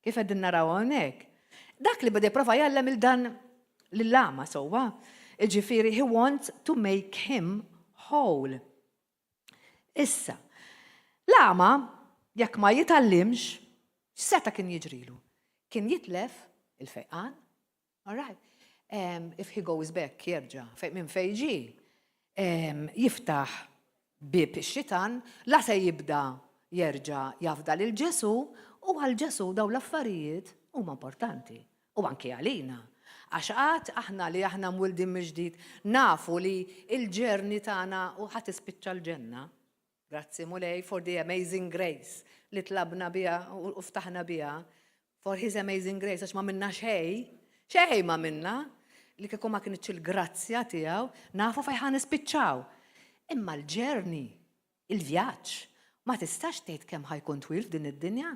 kif qegħdin naraw hawnhekk. Dak li beda jipprova jgħallem lil dan lill-agħma sewwa, jiġifieri he wants to make him whole. Issa, l-agħma jekk ma jitgħallimx, x'seta' kien jiġrilu? Kien jitlef il-fejqan, All right. Um, if he goes back, jerġa' fej minn fej ġie, um, jiftaħ bib ix-xitan, la se jibda jerġa' jafda lil Ġesu u għal Ġesu daw l-affarijiet huma importanti. U anki għalina. Għax għad aħna li aħna mwildin mill-ġdid nafu li il-ġerni tagħna u ħadd ispiċċa l-ġenna. Grazzi Mulej for the amazing grace li tlabna biha u ftaħna biha. For his amazing grace għax ma minna xej, xej ma minna. Li kieku ma kinitx il-grazzja tiegħu, nafu fejn ħa nispiċċaw. Imma l-journey, il-vjaġġ, ma tistax tgħid kemm ħa jkun twil f'din id-dinja.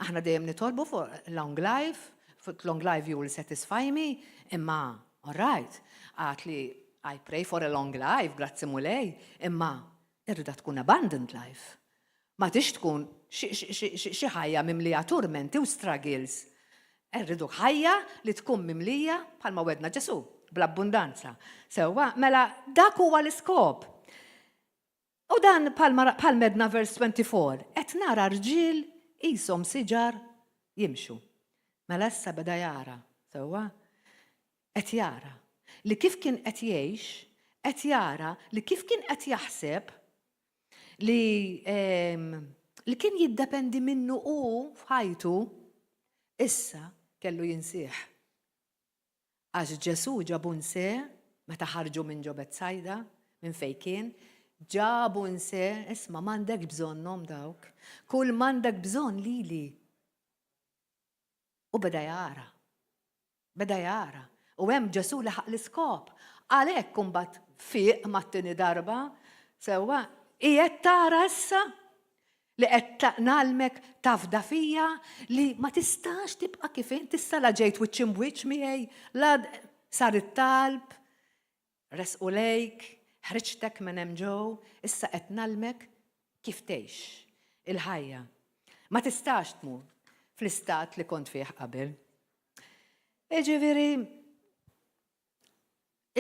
Aħna dejjem nitolbu fuq long life, fuq long life you will satisfy me, imma, all right, għat li I pray for a long life, grazzi Mulej, imma irrida tkun abundant life. Ma tix tkun xi ħajja mimlija turmenti u struggles. Irridu ħajja li tkun mimlija bħalma wegħedna Ġesù, bl-abbundanza. Sewwa, mela dak huwa l-iskop. U dan bħalma għedna vers 24, qed nara rġiel qishom siġar jimxu. Mela issa beda jara, sewwa? Qed jara li kif kien qed jgħix, qed jara li kif kien qed jaħseb li li kien jiddependi minnu u f'ħajtu, issa kellu jinsih. Għax Ġesù ġabu nse meta ħarġu minn ġo Betsajda, minn fejn kien, ġabu nse, isma' m'għandek bżonnhom dawk, kull m'għandek bżonn lili. U beda jara. Beda jara. U hemm Ġesù laħaq l-iskop. Għalhekk imbagħad fieq mat-tieni darba, sewwa, qiegħed tara issa li qed ngħallmek tafda fija li ma tistax tibqa' kif int issa la ġejt wiċċ imbwiċċ miegħi, la sar it-talb, resqu lejk, ħriġtek minn hemm ġew, issa qed ngħallmek kif tgħix il-ħajja. Ma tistax tmur fl-istat li kont fih qabel. Jiġifieri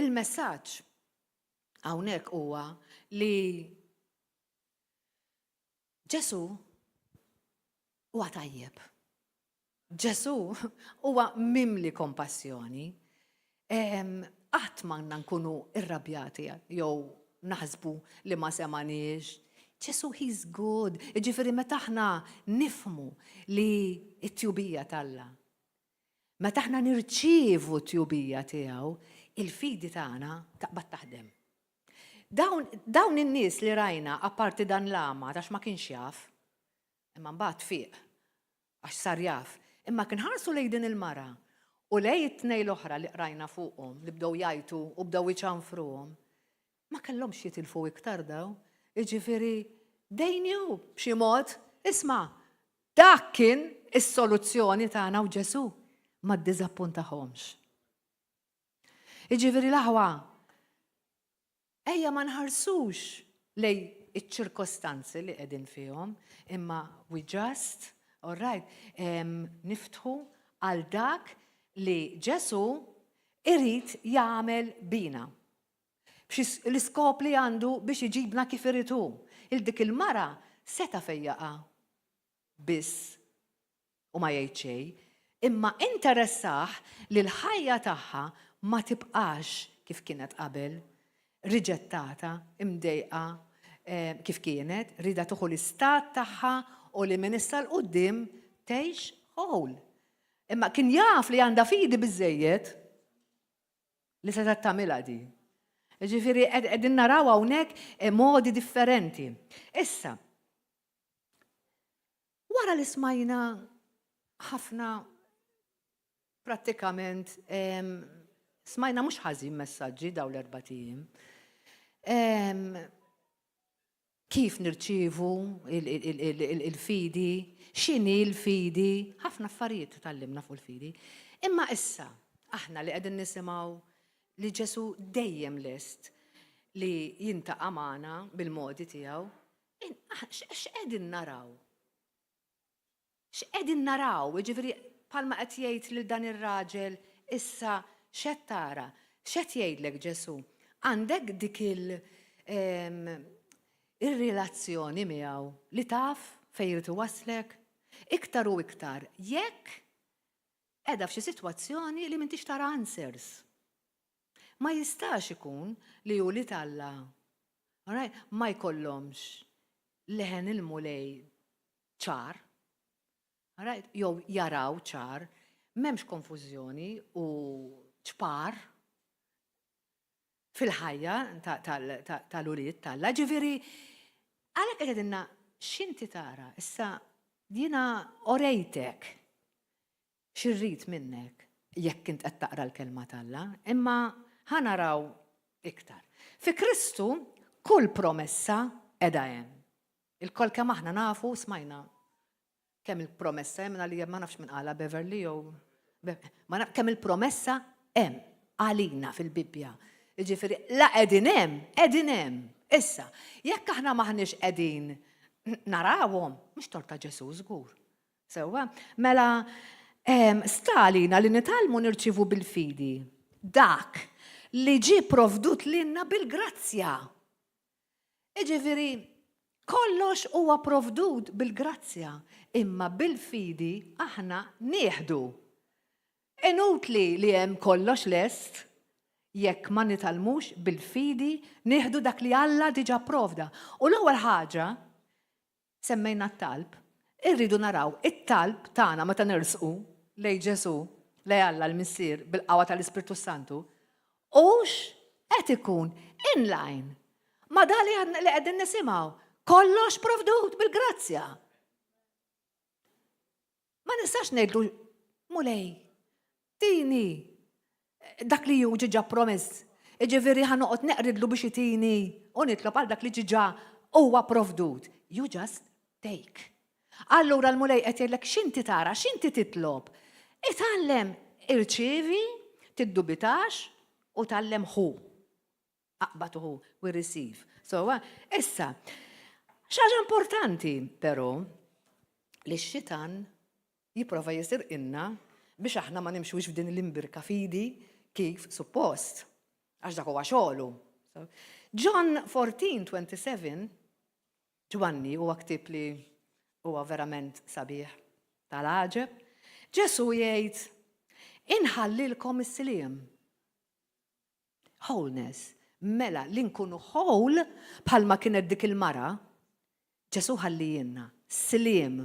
il-messaġġ hawnhekk huwa li Ġesù huwa tajjeb. Ġesù huwa mimli kompassjoni. Qatt m'għandna nkunu irrabjati jew naħsbu li ma semaniex. Ġesù he's good. Jiġifieri meta aħna nifhmu li t-tjubija t'Alla, meta aħna nirċievu t-tjubija tiegħu, il-fidi tagħna taqbad taħdem. Dawn, dawn in-nies li rajna apparti dan l-għama għax ma kienx jaf, imma mbagħad fieq għax sar jaf, imma kien ħarsu lejn din il-mara u lejn it-tnejn l-oħra li qrajna fuqhom li bdew jgħajtu u bdew iċanfruhom, ma kellhomx jitilfu iktar daw. Jiġifieri they knew b'xi mod, isma' dak kien is-soluzzjoni tagħna u Ġesù ma ddiżappuntahomx. Jiġifieri l-aħwa, ejja ma nħarsux lejn iċ-ċirkostanzi li qegħdin fihom, imma we just, all right, niftħu għal dak li Ġesù irid jagħmel bina. B'xi l-iskop li għandu biex iġibna kif irid hu. Il dik il-mara seta' fejjaqha biss u ma jgħid xejn, imma interessah li l-ħajja tagħha ma tibqax kif kienet qabel, riġettata, imdejqa kif kienet, riedha tieħu l-istat tagħha u li minn issa 'l quddiem tgħix whole. Imma kien jaf li għandha fidi biżżejjed li setgħet tagħmilha di. Ġifieri qegħdin naraw hawnhekk modi differenti. Issa, Wara li smajna ħafna prattikament smajna mhux ħażin messaġġi daw l-erbat ijiem. Kif nirċievu il-fidi, x'inhi l-fidi, ħafna affarijiet tgħallimna fuq il-fidi. Imma issa, aħna li qegħdin nisimgħu li Ġesù dejjem lest li jiltaqa' magħna bil-modi tiegħu, x'qegħdin naraw? X'qegħdin naraw? Jiġifieri bħalma qed jgħid lil dan ir-raġel issa x'qed tara? X'qed jgħidlek Ġesù? Għandek dik il ir-relazzjoni miegħu li taf fejn irid iwasslek? Iktar u iktar jekk qiegħda f'xi sitwazzjoni li m'intix tara answers. Ma jistax ikun li ulied Alla alright, ma jkollhomx leħen il-Mulej ċar, alright, jew jaraw ċar, m'hemmx konfużjoni u ċpar fil-ħajja tal-ulied t'Alla. Ġifieri, għalhekk qed jgħidilna x'inti tara, issa jiena orejtek x'irrid minnek. Jekk int qed taqra l-kelma t'Alla, imma ħa naraw iktar. Fi Kristu kull promessa qiegħda hemm. Ilkoll kemm aħna nafu smajna kemm il-promessa hemm għalija ma nafx min qalha Beverly jew ma naf kemm il-promessa hemm għalina fil-Bibbja. Jiġifieri la qegħdin hemm, qegħdin hemm. Issa, jekk aħna m'aħniex qegħdin narawhom, mhux tort ta' Ġesù żgur. Sewwa, mela sta għalina li nitgħallmu nirċievu bil-fidi dak li ġie provdut lilna bil-grazzja. Jiġifieri, kollox huwa provdut bil-grazzja, imma bil-fidi aħna nieħdu. Inutli li hemm kollox lest jekk ma nitgħallmux bil-fidi nieħdu dak li Alla diġà pprovda. U l-ewwel ħaġa Semmejna t-talb. Irridu naraw it-talb tagħna meta nersqu lejn Ġesù, lejn Alla l-Missier bil-qawwa tal-Ispirtu s-Santu, hux qed ikun in line ma' dak li qegħdin nisimgħu. Kollox provdut bil-grazzja. Ma nistax ngħidlu Mulej, tini dak li hu ġiġa promess. Iġifieri ħa noqgħod neqridlu biex itini u nitlob għal dak li ġiġa huwa provdut. You just take. Allura l-Mulej qed jgħidlek x'inti tara, x'inti titlob. Itgħallem irċievi, tiddubitax u tgħallem ħu. Aqbad u ħu, we receive. So, issa, xaġa importanti, però, li x-xitan jipprova jisirqilna biex aħna ma nimxux f'din l-imbirka fidi kif suppost. Għax dak huwa xogħlu. John 14:27 Ġwanni huwa ktieb li huwa verament sabiħ tal-għaġeb. Ġesu jgħid, inħallilkom is-sliem. Wholeness. Mela li nkunu whole bħalma kienet dik il-mara, Ġesù ħallijilna sliem.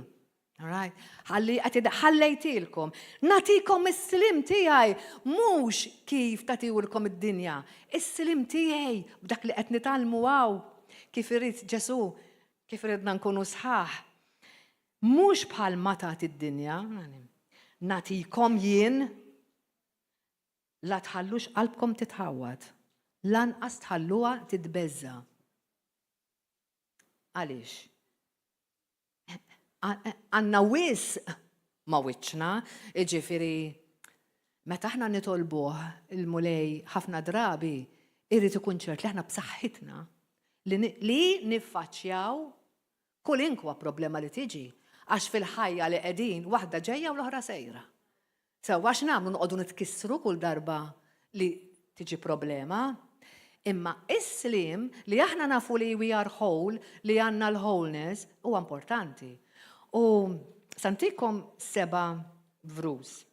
Alright? Ħalli qed ħallejtilkom. Nagħtikom is-sliem tiegħi mhux kif tagħtiwlkom id-dinja. Is-sliem tiegħi b'dak li qed nitgħallmu hawn kif irid Ġesù, kif iridna nkunu sħaħ. Mhux bħal ma tagħti d-dinja. Nagħtikom jien La tħallux qalbkom titħawwad, lanqas tħalluha titbeżża'. Għaliex? Għandna wisq ma' wiċċna, jiġifieri meta aħna nitolbuh il-Mulej ħafna drabi irid ikun ċert li aħna b'saħħitna li niffaċċjaw Kulinkwa problema li tiġi, għax fil-ħajja li qegħdin waħda ġejja u l-oħra sejra. Sewwa x'nagħmlu noqogħdu nitkissru kull darba li tiġi problema. Imma is-sliem li aħna nafu li we are whole, li għandna l-wholeness, huwa importanti. U santikom seba' vrus.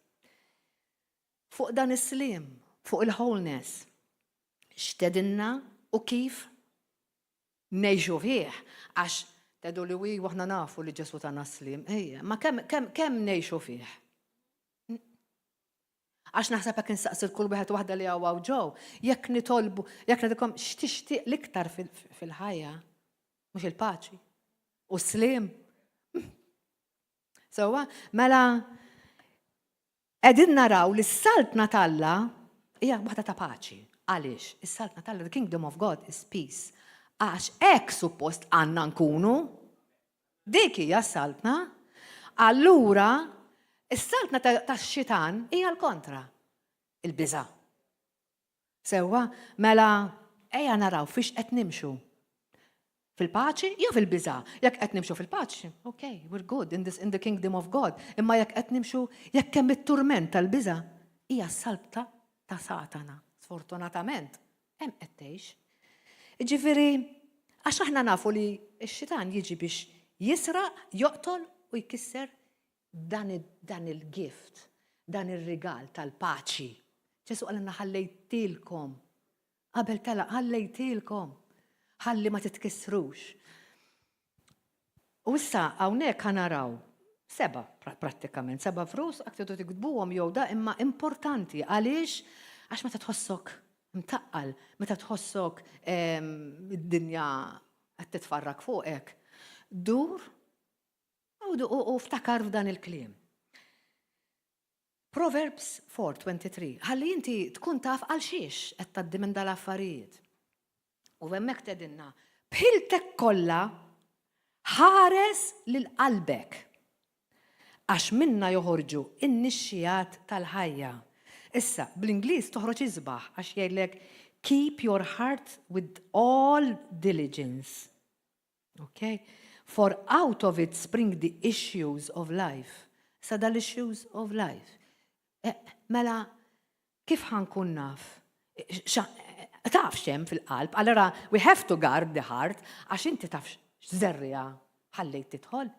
Fuq dan is-sliem, fuq il-wholeness, x'tedinna u kif ngħixu fih, għax tgħidu li wi aħna nafu li Ġesù tana s-sliem, ejja, ma kemm kemm kemm ngħixu fih? Għax naħseb hekk insaqsi kull wieħed waħda li hawn ġew, jekk nitolbu, jekk ngħidilkom x'tixtieq l-iktar fil-ħajja, mhux il-paċi u s-sliem. Sewwa, mela Qegħdin naraw li s-Saltna t'Alla hija waħda ta' paċi. Għaliex? Is-Saltna t'Alla, the kingdom of God is peace. Għax hekk suppost għandna nkunu. Dik hija s-Saltna. Allura, is-saltna tax-xitan hija l-kontra. Il-biża'. Sewwa, mela ejja naraw fiex qed nimxu. Fil-paċi jew fil-biża'? Jekk qed nimxu fil-paċi, okay, we're good in, this, in the kingdom of God. Imma jekk qed nimxu, jekk hemm it-turment tal-biża', hija s-saltna ta' Satana. Sfortunatament, hemm qed tgħix. Ġifieri, għax aħna nafu li x-xitan jiġi biex jisraq, joqtol u jkisser dan, dan il-gift, dan ir-rigal tal-paċi. Ġesu qalilna ħallejtilkom. Qabel telaq ħallejtilkom. Ħalli ma titkissrux. U issa hawnhekk ħa naraw seba' prattikament, seba' vrus, jekk tridu tiktbuhom jew da, imma importanti għaliex għax meta tħossok mtaqqal, meta tħossok id-dinja qed titfarrak fuqek, dur u ftakar f'dan il-kliem. Proverbs 4:23, ħalli inti tkun taf għal xiex qed tgħaddi minn dal-affarijiet. U hemmhekk tgħidilna, b'ħiltek kollha ħares lil qalbek, għax minnha joħorġu n-nixxigħat tal-ħajja. Issa, bl-Ingliż toħroġ isbaħ għax jgħidlek keep your heart with all diligence. Ok? For out of it spring the issues of life. Sa dal-issues of life. Eh, mela, kif ħa nkun naf? Taf x'hemm fil-qalb, allora we have to guard the heart, għax inti taf x'żerriegħa ħallejt tidħol.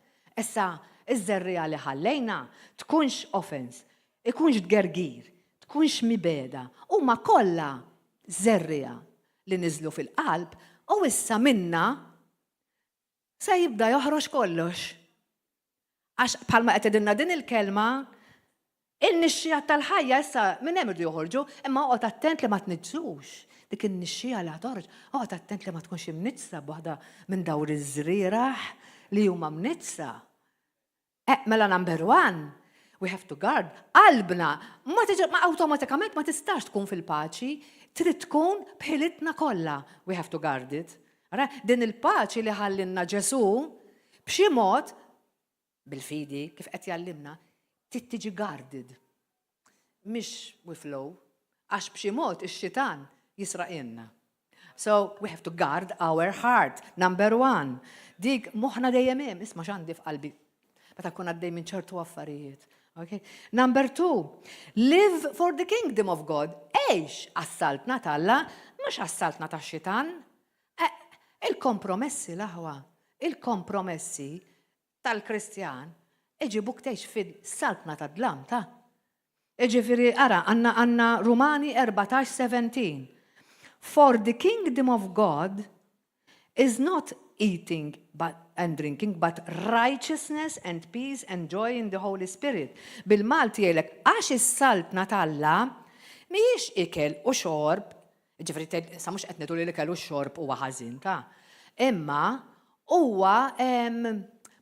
Issa, iż-żerriegħa li ħallejna tkunx offense, ikunx tgergir, tkunx mibegħda, huma kollha żerriegħa li niżlu fil-qalb u issa minna se jibda joħroġ kollox. Għax bħalma qed tgħidilna din il-kelma, in-nixxigħat tal-ħajja issa minn hemm irdu joħorġu, imma oqgħod attent li ma tniġġsux. Dik in-nixxija li toħroġ, oqgħod attent li ma tkunx imniġġsa b'waħda minn dawn iż-żrieragħ li huma mniġġsa. Eh, mela number one, we have to guard qalbna. Ma tiġi, ma awtomatikament ma tistax tkun fil-paċi, trid tkun b'ħilitna kollha. We have to guard it. Ara, din il-paċi li ħallinna Ġesu, b'xi mod, bil-fidi, kif qed jgħallimna, trid tiġi guarded. Mhix we flow, għax b'xi mod ix-xitan jisraqilna. So we have to guard our heart. Number one. Dik moħħna dejjem hemm, isma' x'għandi f'qalbi. Meta kun għaddej minn ċertu affarijiet. Okay. Number two, live for the kingdom of God. Għix għas-saltna t'Alla, mhux għas-saltna tax-xitan. Eh, il-kompromessi l-aħwa, il-kompromessi tal-Kristjan iġibuk tgħix fil-saltna tad-dlam ta' Ġifieri, ara, għandna Rumani 14-17. For the kingdom of God is not eating but, and drinking, but righteousness and peace and joy in the Holy Spirit. Bil-Malti jgħidlek, għax is-saltna t'Alla mhijiex ikel u xorb, ġifieri, sa mhux qed ngħidu li l-ikel u xorb huwa ħażin ta' imma huwa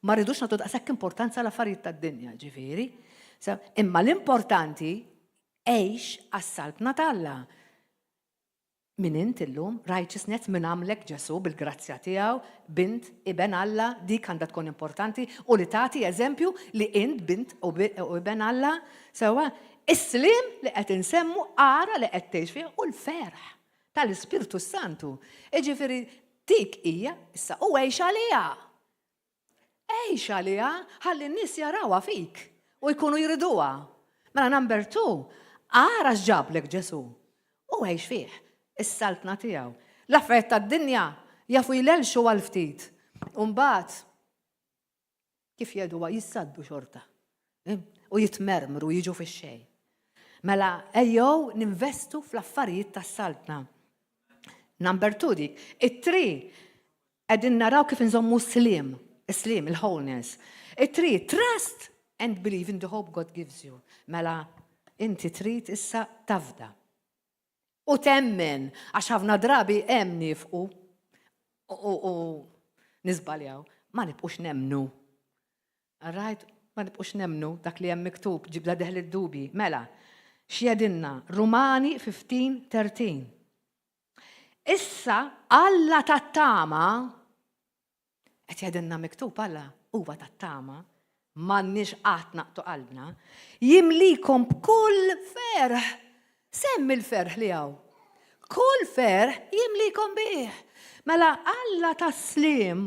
ma rridux nagħtu daqshekk importanza l-affarijiet tad-dinja, ġifieri. Imma l-importanti għix għas-saltna t'Alla. Min int illum, righteousness min għamlek Ġesu bil-grazzja tiegħu, bint iben Alla, dik għandha tkun importanti u li tagħti eżempju li int bint u iben Alla. Sewwa, is-slim li qed insemmu ara li qed tgħix fih u l-ferħ tal-Ispirtu Santu. Iġifieri dik hija issa u għix għaliha. Għix għaliha ħalli n-nies jarawha fik u jkunu jriduha. Mela number two, ara x'ġablek Ġesu u għix fih is-saltna tiegħu. L-affarijiet tad-dinja jafu jlellxu għal ftit. U mbagħad kif jgħiduha jissaddu xorta. U jitmermru jiġu fix-xejn. Mela ejjew ninvestu fl-affarijiet tas-saltna. Number two dik. It-three, qegħdin naraw kif nżommu slim, slim, il-wholeness. It-three, trust and believe in the hope God gives you. Mela, inti trid issa tafda. U temmen, għax ħafna drabi hemm nifqu u niżbaljaw, ma nibqux nemmnu. Right? Ma nibqux nemmnu dak li hemm miktub ġibda deħel id-dubi. Mela, x'jgħidilna? Rumani 15:13. Issa Alla tat-tama qed jgħidilna miktub Alla huwa tat-tama, m'għandniex qatt naqtgħu qalbna, jimlikom b'kull ferħ. Semmi l-ferħ li hawn. Kull ferħ jimlikom bih. Mela Alla tas-slim,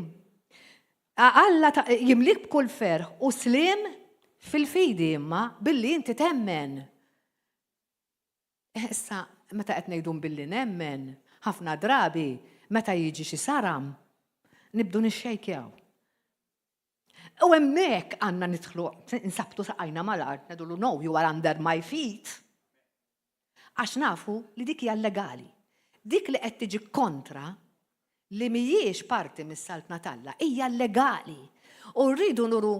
Alla ta' jimlik b'kull ferħ u slim fil-fidi imma billi inti temmen. Issa, meta qed ngħidu billi nemmen, ħafna drabi meta jiġi xi saram, nibdu nixxejkjaw. U hemmhekk għandna nidħlu, nsabtu saqajna mal-art, ngħidulu no, you are under my feet. Għax nafu li dik hija legali. Dik li qed tiġi kontra li mhijiex parti mis-saltna t'Alla hija legali. U rridu nuru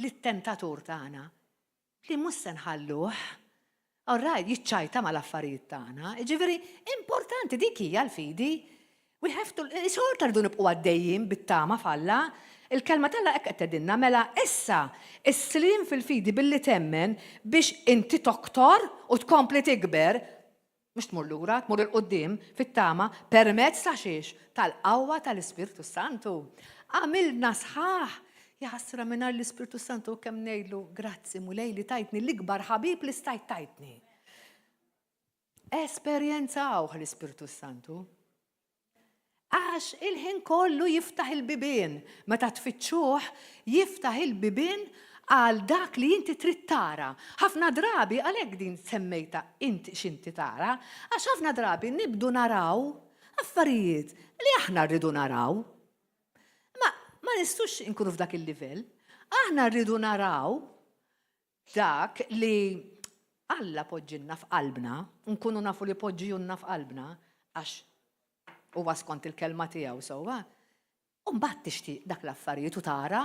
lit-tentatur tagħna li mhux se nħalluh. All right, jiċċajta mal-affarijiet tagħna. Ġifieri, importanti dik hija l-fidi. We have to, xorta rridu nibqgħu għaddejjin bit-tama f'Alla. Il-kelma t'Alla hekk qed tgħidilna, mela issa is-sliem fil-fidi billi temmen biex inti toktor u tkompli tikber, mhux tmur lura, tmur 'il quddiem fit-tama permezz ta' xiex? Tal-qawwa tal-Ispirtu Santu. Għamilna sħaħ. Jaħasra mingħajr l-Ispirtu Santu kemm ngħidlu grazzi Mulej li tajtni l-ikbar ħabib li stajt tajtni. Esperjenzawh l-Ispirtu Santu. Għax il-ħin kollu jiftaħ il-bibien. Meta tfittxuh, jiftaħ il-bibien għal dak li inti trid tara. Ħafna drabi, għalhekk din semmejtha int x'inti tara, għax ħafna drabi nibdu naraw affarijiet li aħna rridu naraw. Ma ma nistux inkunu f'dak il-livell. Aħna rridu naraw Dak li Alla poġġilna f'qalbna, u nkunu nafu li poġġijulna f'qalbna, għax huwa skont il-kelma tiegħu sewwa, u mbagħad tixtieq dak l-affarijiet u tara.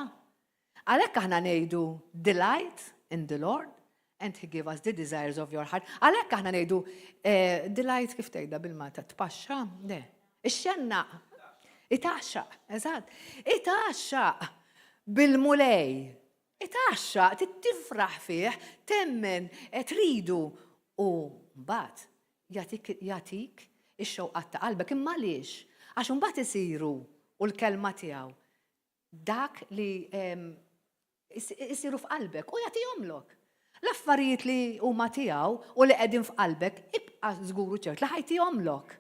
Għalhekk aħna ngħidu delight in the Lord and he give us the desires of your heart. Għalhekk aħna ngħidu eh, delight kif tgħidha bil-Malta tpaxxa? Le. Ixxennaq. Itaxxaq, eżatt. Itaxxaq bil-Mulej. Itgħaxxaq, tifraħ fih, temmen, tridu u mbagħad jagħtik jagħtik ix-xewqat ta' qalbek. Imma għaliex? Għax imbagħad isiru u l-kelma tiegħu dak li isiru f'qalbek u jagħtihomlok. L-affarijiet li huma tiegħu u li qegħdin f'qalbek ibqa' żgur u ċert li ħa jtihomlok.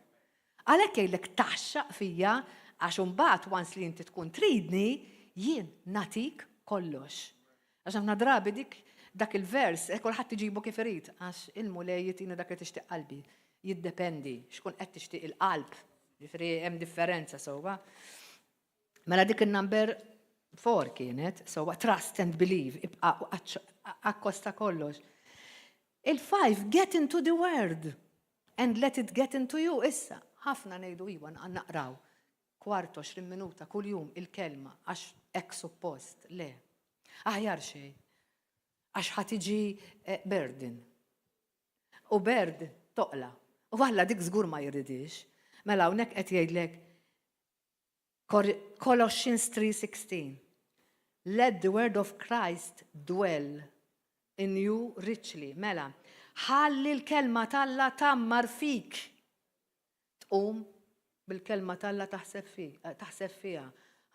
Għalhekk jgħidlek tgħaxxaq fija għax imbagħad once li inti tkun tridni, jien nagħtik kollox. Għax ħafna drabi dik dak il-vers eh, kulħadd iġibu kif irid għax il-Mulej jitini dak li tixtieq qalbi. Jiddependi x'kun qed tixtieq il-qalb. Ġifieri hemm differenza sewwa. Mela dik in-number 4 kienet, sewwa trust and believe, ibqa' akkosta kollox. Il-5, get into the word. And let it get into you issa. Ħafna ngħidu iwa naqraw kwart 20 minuta kuljum il-kelma għax hekk suppost. Le. Aħjar xejn. Għax ħa tiġi eh, burden. U burden toqla. U Alla dik żgur ma jridix. Mela hawnhekk qed jgħidlek Colossians 3:16 Let the word of Christ dwell in you richly. Mela, ħalli l-kelma t'Alla tgħammar fik. Tqum bil-kelma t'Alla taħseb taħseb fiha.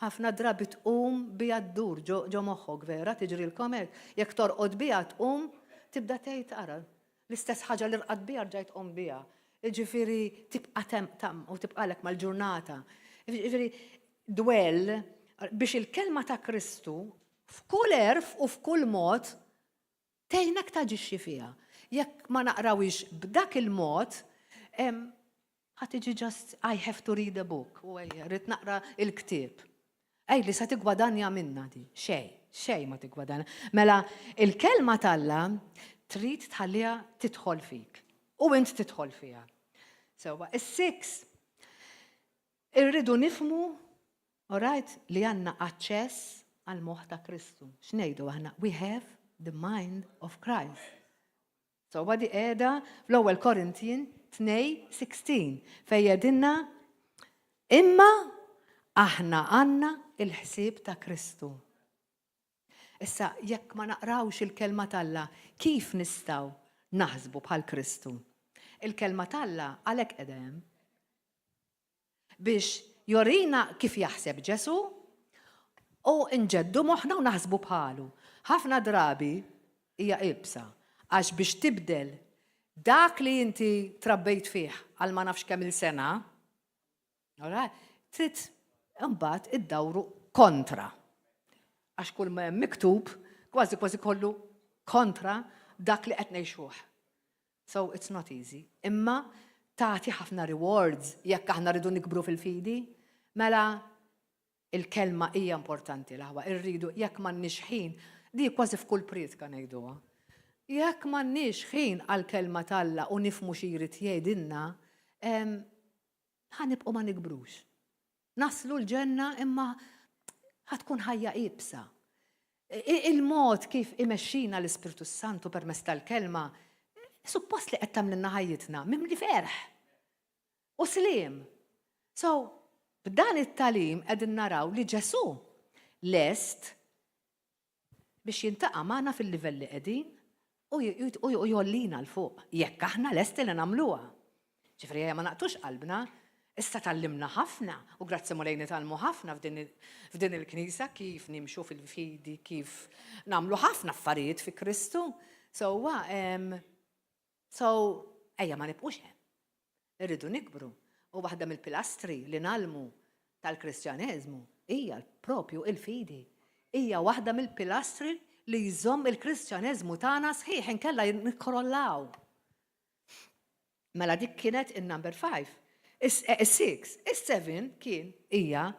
Ħafna drabi tqum biha ddur ġo moħħok vera tiġrilkom hekk. Jekk torqod biha tqum tibda tgħid ara L-istess ħaġa li rqadt biha rġajt qomt biha. Jiġifieri tibqa' tam u tibqalek mal-ġurnata. Jiġifieri dwell biex il-kelma ta' Kristu f'kull għerf u f'kull mod tgħinek taġixxi fiha. Jekk ma naqrawhiex b'dak il-mod, Ħa tiġi just I have to read a book, u ejja, rrid naqra il-ktieb. Għidli sa tiggwadanja minna di. Xejn, xejn ma tiggwadanja. Mela, il-kelma t'Alla trid tħalliha tidħol fik. U int tidħol fiha. Sewwa, is-six irridu nifhmu, alright, li għandna aċċess għall-moħħ ta' Kristu. X'ngħidu aħna? We have the mind of Christ. Sewwa di qiegħda fl-Ewwel Korintjin 2:16 fejn jgħidilna imma aħna għandna il-ħsieb ta' Kristu. Issa jekk ma naqrawx il-kelma t'Alla, kif nistgħu naħsbu bħal Kristu? Il-kelma t'Alla għalhekk qiegħda hemm. Biex jorina kif jaħseb Ġesù u nġeddu moħħna u naħsbu bħalu. Ħafna drabi hija iebsa għax biex tibdel dak li inti trabbejt fih għal ma nafx kemm-il sena, trid imbagħad iddawru kontra. Għax kull ma hemm miktub kważi kważi kollu kontra dak li qed ngħixuh. So it's not easy. Imma tagħti ħafna rewards jekk aħna rridu nikbru fil-fidi. Mela il-kelma hija importanti l-aħwa, irridu jekk m'għandniex ħin, di kważi f'kull prietka ngħiduha. Jekk m'għandniex ħin għall-kelma t'Alla u nifhmu xi jrid jgħidilna, ħa nibqgħu ma nikbrux. Naslu l-ġenna imma ħa tkun ħajja iebsa. Il-mod kif imexxina l-Ispirtu s-Santu permezz tal-kelma suppost li qed tagħmlilna ħajjitna mimli ferħ u sliem. So, b'dan it-tagħlim qegħdin naraw li Ġesù. lest biex jiltaqa' magħna fil-livell li qegħdin u jgħollina 'l fuq, jekk aħna lesti li nagħmluha. Ġifieri ejja ma naqtux qalbna, issa tgħallimna ħafna u grazzi Mulej nitgħallmu ħafna f'din il-knisja kif nimxu fil-fidi, kif nagħmlu ħafna affarijiet fi Kristu. Sewwa, so ejja ma nibqux hemm. Irridu nikbru u waħda mill-pilastri li ngħallmu tal-Kristjaneżmu hija propju il-fidi. Hija waħda mill-pilastri li jżomm il-Kristjaneżmu tagħna sħiħ inkella nikkrollaw. Mela dik kienet in-number 5. Is-6, is-7 kien hija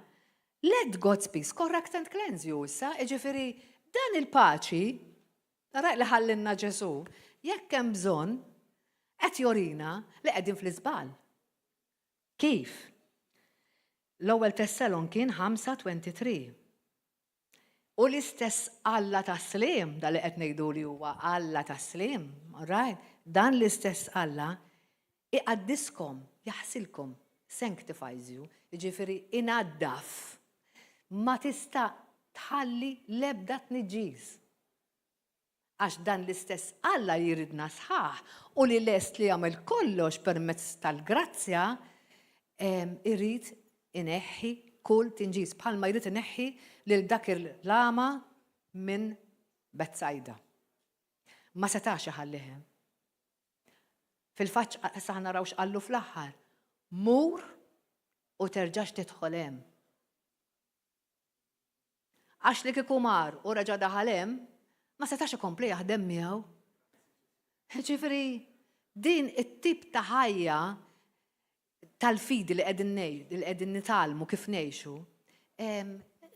"Let God's peace correct and cleanse you" issa, jiġifieri dan il-paċi tara li ħallinna Ġesù, jekk hemm bżonn qed jorina li qegħdin fl-iżball. Kif? L-ewwel Tessalonkin 5:23. U l-istess Alla tas-sliem, dan li qed ngħidu li huwa Alla tas-sliem, all right? Dan l-istess Alla iqaddiskom, jaħsilkom, sanctifies you, jiġifieri inaddaf. Ma tista' tħalli l-ebda tniġġis. Għax dan l-istess Alla li jridna sħaħ u li lest li jagħmel kollox permezz tal-grazzja, irid ineħħi kull tinġis bħalma jrid ineħħi lil dak il-lama minn Betsajda. Ma setax iħallih hemm. Fil-fatt issa ħa naraw x'qallu fl-aħħar. Mur u terġax tidħol hemm. Għax li kieku mar u reġa' daħal hemm, ma setax ikompli jaħdem miegħu. Ġifieri, din it-tip ta' ħajja tal-fidi li qegħdin li qegħdin nitgħallmu kif ngħixu,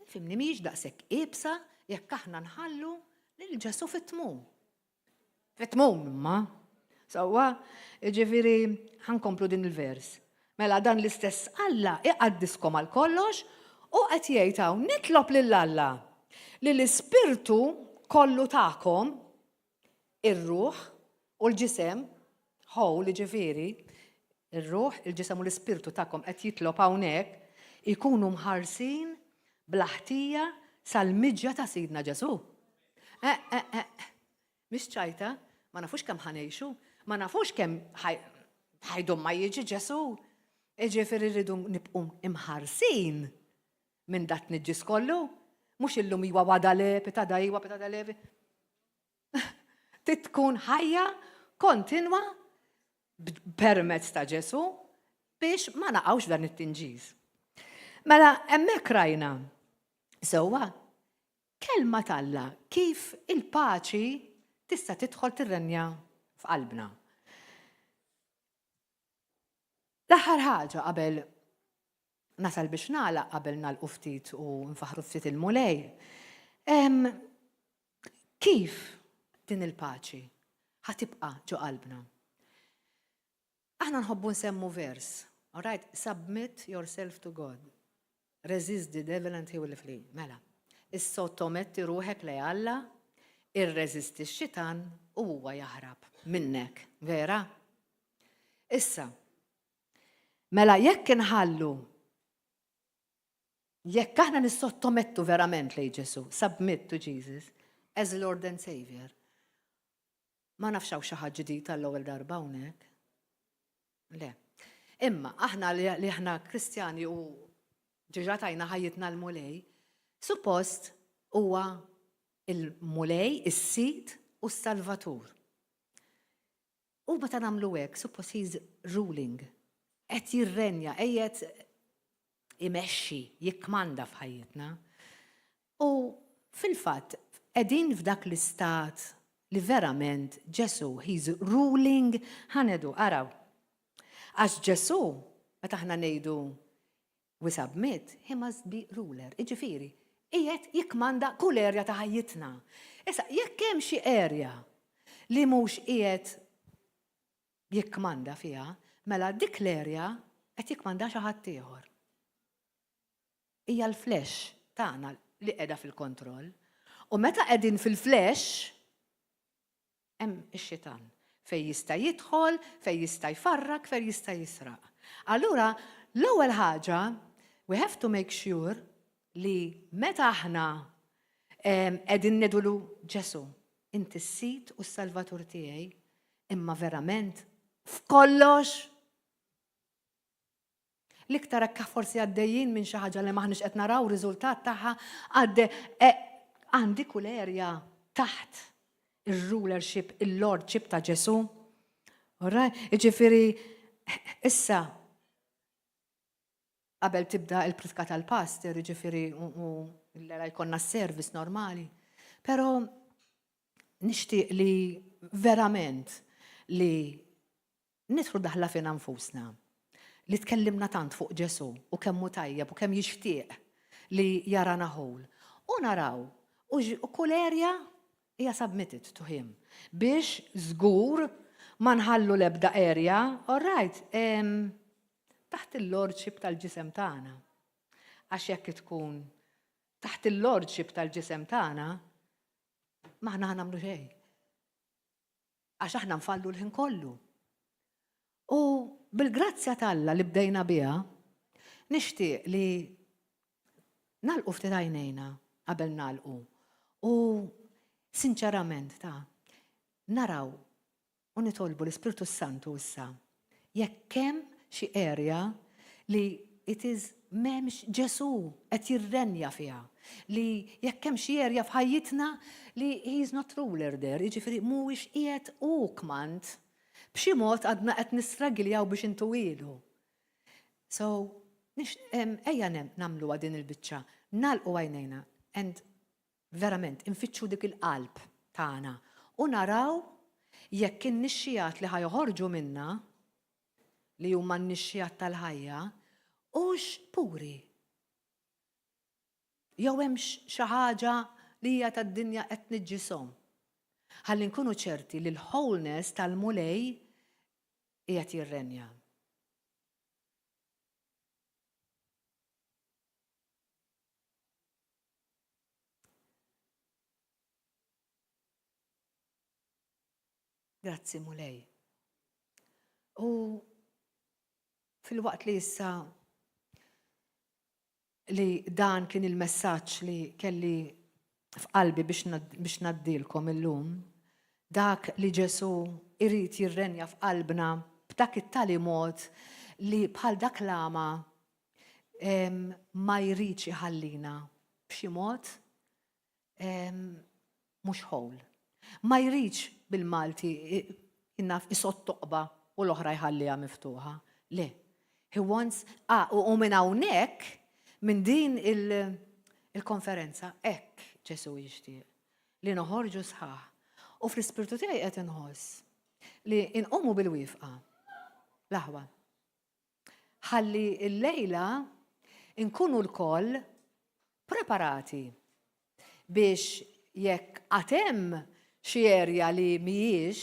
fhimni, mhijiex daqshekk iebsa jekk aħna nħallu lil Ġesù fit-tmun. Fit-tmun imma. Sewwa, jiġifieri ħa nkomplu din il-vers. Mela dan l-istess Alla iqaddiskom għal kollox u qed jgħid hawn nitlob lil Alla li l-ispirtu kollu tagħkom, ir-ruħ u l-ġisem, whole, jiġifieri, ir-ruħ, il-ġisem u l-ispirtu tagħkom qed jitlob hawnhekk, ikunu mħarsin bla ħtija sal-miġja ta' Sidna Ġesù. Eh, eh, eh. Mhix ċajta, ma nafux kemm ħa ngħixu, ma nafux kemm ħa jdum ma jiġi Ġesù. Jiġifieri rridu nibqgħu imħarsin minn dat tniġġis kollu. Mhux illum iwa wada le, pitada iwa, pitada le. Trid tkun ħajja kontinwa permezz ta' Ġesù biex ma naqgħux f'dan it-tinġiż. Mela hemmhekk rajna sewwa kelma t'Alla kif il-paċi tista' tidħol tirrenja f'qalbna. L-aħħar ħaġa qabel nasal biex nagħlaq qabel nagħlqu ftit u nfaħru ftit il-Mulej. Kif din il-paċi ħa tibqa' ġo qalbna? Aħna nħobbu nsemmu vers, all right? "Submit yourself to God. Resist the devil and he will flee." Mela, issottometti ruħek lejn Alla, irreżisti x-xitan u huwa jaħrab minnek. Vera? Issa, mela jekk inħallu, jekk aħna nissottomettu verament lejn Ġesù, submit to Jesus as Lord and Savior, ma nafx hawn xi ħadd ġdid għall-ewwel darba hawnhekk. Le. Imma aħna li aħna Kristjani u ġiġa tajna ħajjitna l-Mulej, suppost huwa il-Mulej, is-Sid u s-Salvatur. U meta nagħmlu hekk, suppost he's ruling. Qed jirrenja, qiegħed imexxi, jikkmanda f'ħajjitna. U fil-fatt, qegħdin f'dak l-istat li verament Ġesù, he's ruling, ħa ngħidu, araw. Għax Ġesù, meta aħna ngħidu we submit, he must be ruler. Iġifieri, qiegħed jikkmanda kull area ta' ħajjitna. Issa, jekk hemm xi area li mhux qiegħed jikkmanda fiha, mela dik l-area qed jikkmanda xi ħadd ieħor. Hija l-flesh tagħna li qiegħda fil-kontroll. U meta qegħdin fil-flesh, hemm ix-xitan fej jista' jidħol, fej jista' jfarrak, fej jista' jisraq. Allura, l-ewwel ħaġa, we have to make sure. li meta aħna qegħdin ngħidulu Ġesù, inti s-Sid u s-Salvatur tiegħi, imma verament f'kollox L-iktar hekk forsi għaddejjin minn xi ħaġa li m'aħniex qed naraw riżultat tagħha għadde e, għandi kull erja taħt ir-rulership, il-lordship ta' Ġesù. Jiġifieri issa qabel tibda il-pritka tal-pastor, jiġifieri u l-era jkollna s-service normali. Però nixtieq li verament li Nidħlu daħla fina nfusna, li tkellimna tant fuq Ġesù u kemm hu tajjeb u kemm jixtieq li jarana whole, u naraw u kull area hija submitted to him biex żgur ma nħallu l-ebda area, all right, taħt il-lordship tal-ġisem tagħna. Għax jekk tkun taħt il-lordship tal-ġisem tagħna, m'aħna ħa nagħmlu xejn. Għax aħna nfallu l-ħin kollu. U bil-grazzja t'Alla li bdejna biha, nixtieq li nagħlqu ftit għajnejna qabel nagħlqu u sinċerament ta' naraw u nitolbu l-Ispirtu s-Santu issa jekk hemm xi area li it is m'hemmx Ġesù qed jirrenja fiha, li jekk hemm xi area f'ħajjitna li he is not ruler there, jiġifieri mhuwiex qiegħed hu kmand. B'xi mod għadna qed nistragiljaw biex intuhielu. So, ejja nagħmluha din il-biċċa, nagħlqu għajnejna and verament infittxu dik il-qalb tagħna u naraw jekk in-nixxigħat li ħa joħorġu minna, li huma n-nixxigħat tal-ħajja, hux puri. Jew hemmx xi ħaġa li hija tad-dinja qed tniġġishom. Ħalli nkunu ċerti li l-wholeness tal-Mulej qiegħed jirrenja. Grazzi Mulej. U filwaqt li issa li dan kien il-messaġġ li kelli f'qalbi biex ngħaddilkom illum, dak li Ġesù irid jirrenja f'qalbna b'dak it-tali mod li bħal dak l-għama ma jridx iħallina b'xi mod mhux whole. Ma jridx bil-Malti naf isott toqba u l-oħra jħalliha miftuħa. Le. He wants, ah, u minn hawnhekk, minn din il-konferenza, hekk Ġesù jixtieq li noħorġu sħaħ. U fl-ispirtu tiegħi qed inħoss li nqumu bil-wifqa. L-aħwa. Ħalli llejla nkunu lkoll preparati biex jekk għad hemm xi area li mhijiex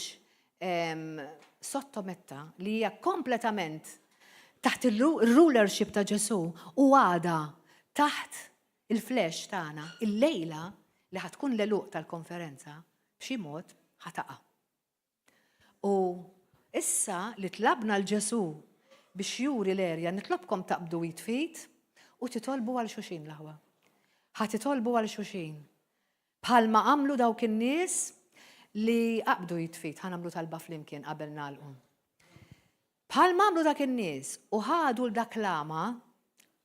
sottometta, li hija kompletament taħt ir-rulership ta' Ġesù u għadha taħt il-flesh tagħna, illejla li ħa tkun l-għeluq tal-konferenza, b'xi mod ħa taqa'. U issa li tlabna 'l Ġesù biex juri l-erja, nitlobkom taqbdu id f'id u titolbu għal xuxin l-aħwa. Ħa titolbu għal xuxin. Bħalma għamlu dawk in-nies li qabdu id f'id, ħa nagħmlu talba flimkien qabel nagħlqu. Bħalma għamlu dak in-nies u ħadu 'l dak l-għama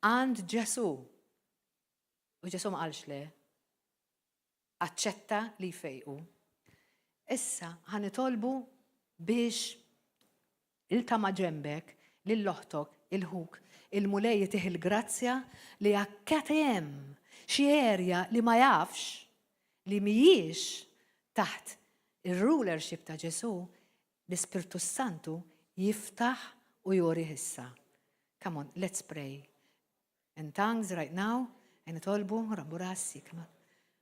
għand Ġesù. U Ġesù ma qalx le. Aċċetta li jfejqu. Issa ħa nitolbu biex 'il ta' maġenbek, lil oħtok, 'il ħuk, il-Mulej itih il-grazzja li jekk għad hemm xi area li ma jafx li mhijiex taħt ir-rulership ta' Ġesù, l-Ispirtu s-Santu jiftaħ u jurih issa. Come on, let's pray. In tongues right now, e nitolbu raburassi kama.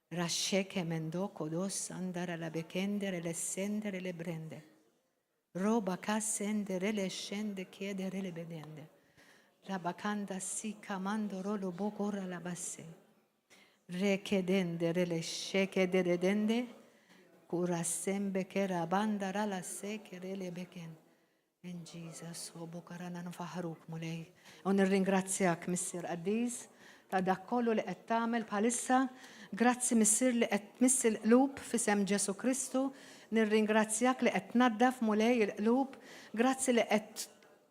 Rasce kemendo kodos andara la bekendere le sendere le brende. Roba kassendere le scende chiedere le bedende. Rabakanda si kamando rolo bokora la basse. Rekedende rele sheke de dende. Kurasembe kera bandara la sekere le beken. In Jesus, o Bokarana nfaħruk Mulej. U nirringrazzjak Missier Qaddis ta' dak kollu li qed tagħmel bħalissa. Grazzi Missier li qed tmiss il-qlub f'isem Ġesù Kristu. Nirringrazzjak li qed tnaddaf Mulej il-qlub. Grazzi li qed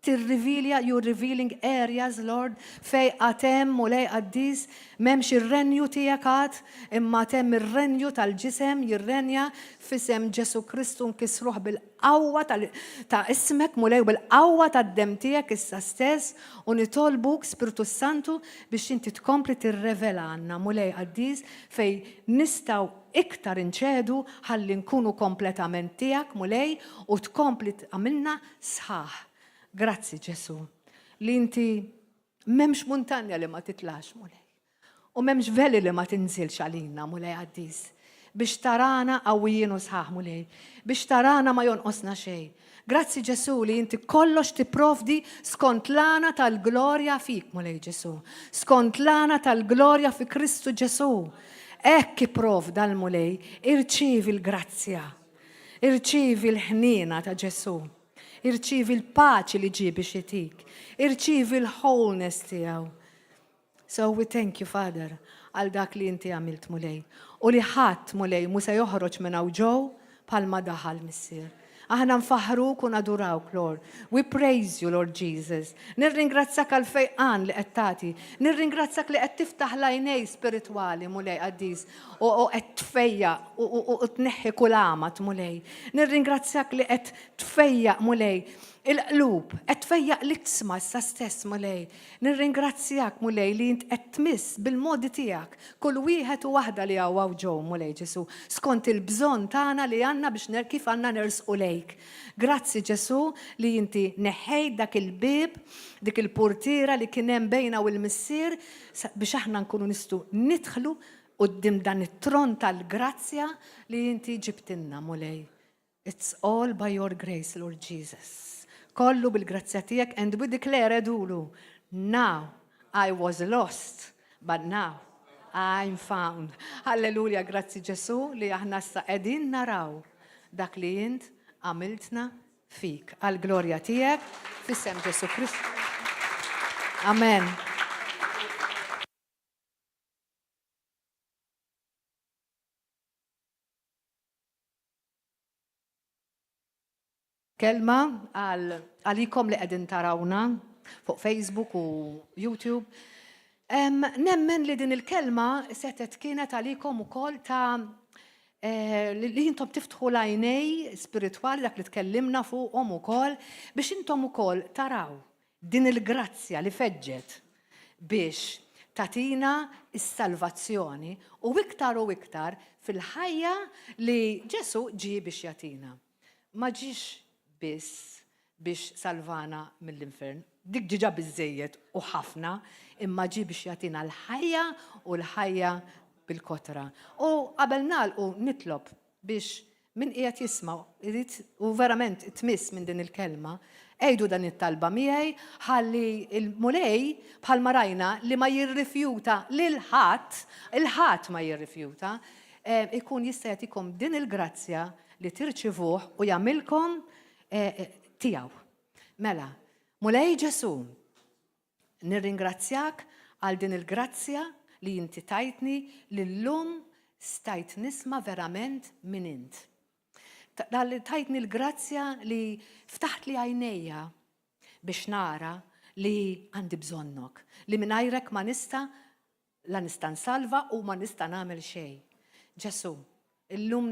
tirrivilja, you're revealing areas, Lord, fejn għad hemm, Mulej qaddis, m'hemmx ir-renju tiegħek għad, imma għad hemm ir-renju tal-ġisem jirrenja f'isem Ġesù Kristu nkissruh bil-qawwa ta' ismek, Mulej, u bil-qawwa tad-demm tiegħek issa stess, u nitolbuk, Spirtu s-Santu, biex inti tkompli tirrevelalna, Mulej qaddis, fejn nistgħu iktar inċedu ħalli nkunu kompletament tiegħek, Mulej, u tkompli tagħmilna sħaħ. Grazzi Ġesù li inti m'hemmx muntanja li ma titlax, Mulej. U m'hemmx veli li ma tinżilx għalina, Mulej qaddis. Biex tarana qawwijin u sħaħ, Mulej. Biex tarana ma jonqosna xejn. Grazzi Ġesù li inti kollox tipprovdi skont l-għana tal-glorja fik, Mulej Ġesù. Skont l-għana tal-glorja fi Kristu Ġesù. Hekk ipprovda l-Mulej, irċievi l-grazzja. Irċievi l-ħniena ta' Ġesù. Irċievi l-paċi li ġie biex itik. Irċievi l-wholeness tiegħu. So we thank you, Father, għal dak li inti għamilt, Mulej. U li ħadd, Mulej, mhu se joħroġ minn hawn ġew bħalma daħal, Missier. Aħna nfaħħruk u nadurawk, Lord. We praise you, Lord Jesus. Nirringrazzjak għal fejqan li qed tagħti. Nirringrazzjak li qed tiftaħ l-għajnej spiritwali, Mulej qaddis, u qed tfejjaq u tneħħi kull għamad, Mulej. Nirringrazzjak li qed tfejjaq, Mulej, il-qlub, qed tfejjaq l-iġsma issa stess, Mulej. Nirringrazzjak, Mulej, li int qed tmiss bil-modi tiegħek kull wieħed u waħda li hawn hawn ġew, Mulej Ġesù, skont il-bżonn tagħna li għandna biex ner kif għandna nersqu lejk. Grazzi Ġesù li inti neħħejt dak il-bieb, dik il-purtiera li kien hemm bejna u l-Missier biex aħna nkunu nistgħu nidħlu quddiem dan it-tron tal-grazzja li inti ġibtilna, Mulej. It's all by your grace, Lord Jesus. Kollu bil-grazzja tiegħek and we declare edulu, now I was lost, but now I'm found. Halleluja, grazzi Ġesù li aħna issa qegħdin naraw dak li int għamiltna fik. Għall-glorja tiegħek, f'isem Ġesù Kristu. Amen. Kelma għal għalikom li qegħdin tarawna fuq Facebook u YouTube. Nemmen li din il-kelma setet kienet għalikom ukoll ta' eh, li intom tiftħu l-għajnej spiritwali dak li tkellimna fuqhom ukoll biex intom ukoll taraw Din il-grazzja li feġġet biex tagħtina s-salvazzjoni u iktar u iktar fil-ħajja li Ġesù ġie biex jagħtina. Ma ġiex biss biex salvana mill-infern, dik diġà biżżejjed u ħafna, imma ġie biex jagħtina l-ħajja u l-ħajja bil-kotra. U qabel nagħlqu nitlob biex min qiegħed jisma' jrid u verament tmiss minn din il-kelma, għidu dan it-talba miegħi ħalli l-Mulej bħalma rajna li ma jirrifjuta lil ħadd, il-ħadd ma jirrifjuta, eh, ikun jista' jagħtikom din il-grazzja li tirċivuh u jagħmilkom eh, eh, tiegħu. Mela, Mulej Ġesu, Nirringrazzjak għal din il-grazzja li inti tajtni li llum stajt nisma' verament min int. Talli tajtni l-grazzja li ftaħtli għajnejja biex nara li għandi bżonnok, li mingħajrek ma nista' la nista' nsalva u ma nista' nagħmel xejn. Ġesù, illum.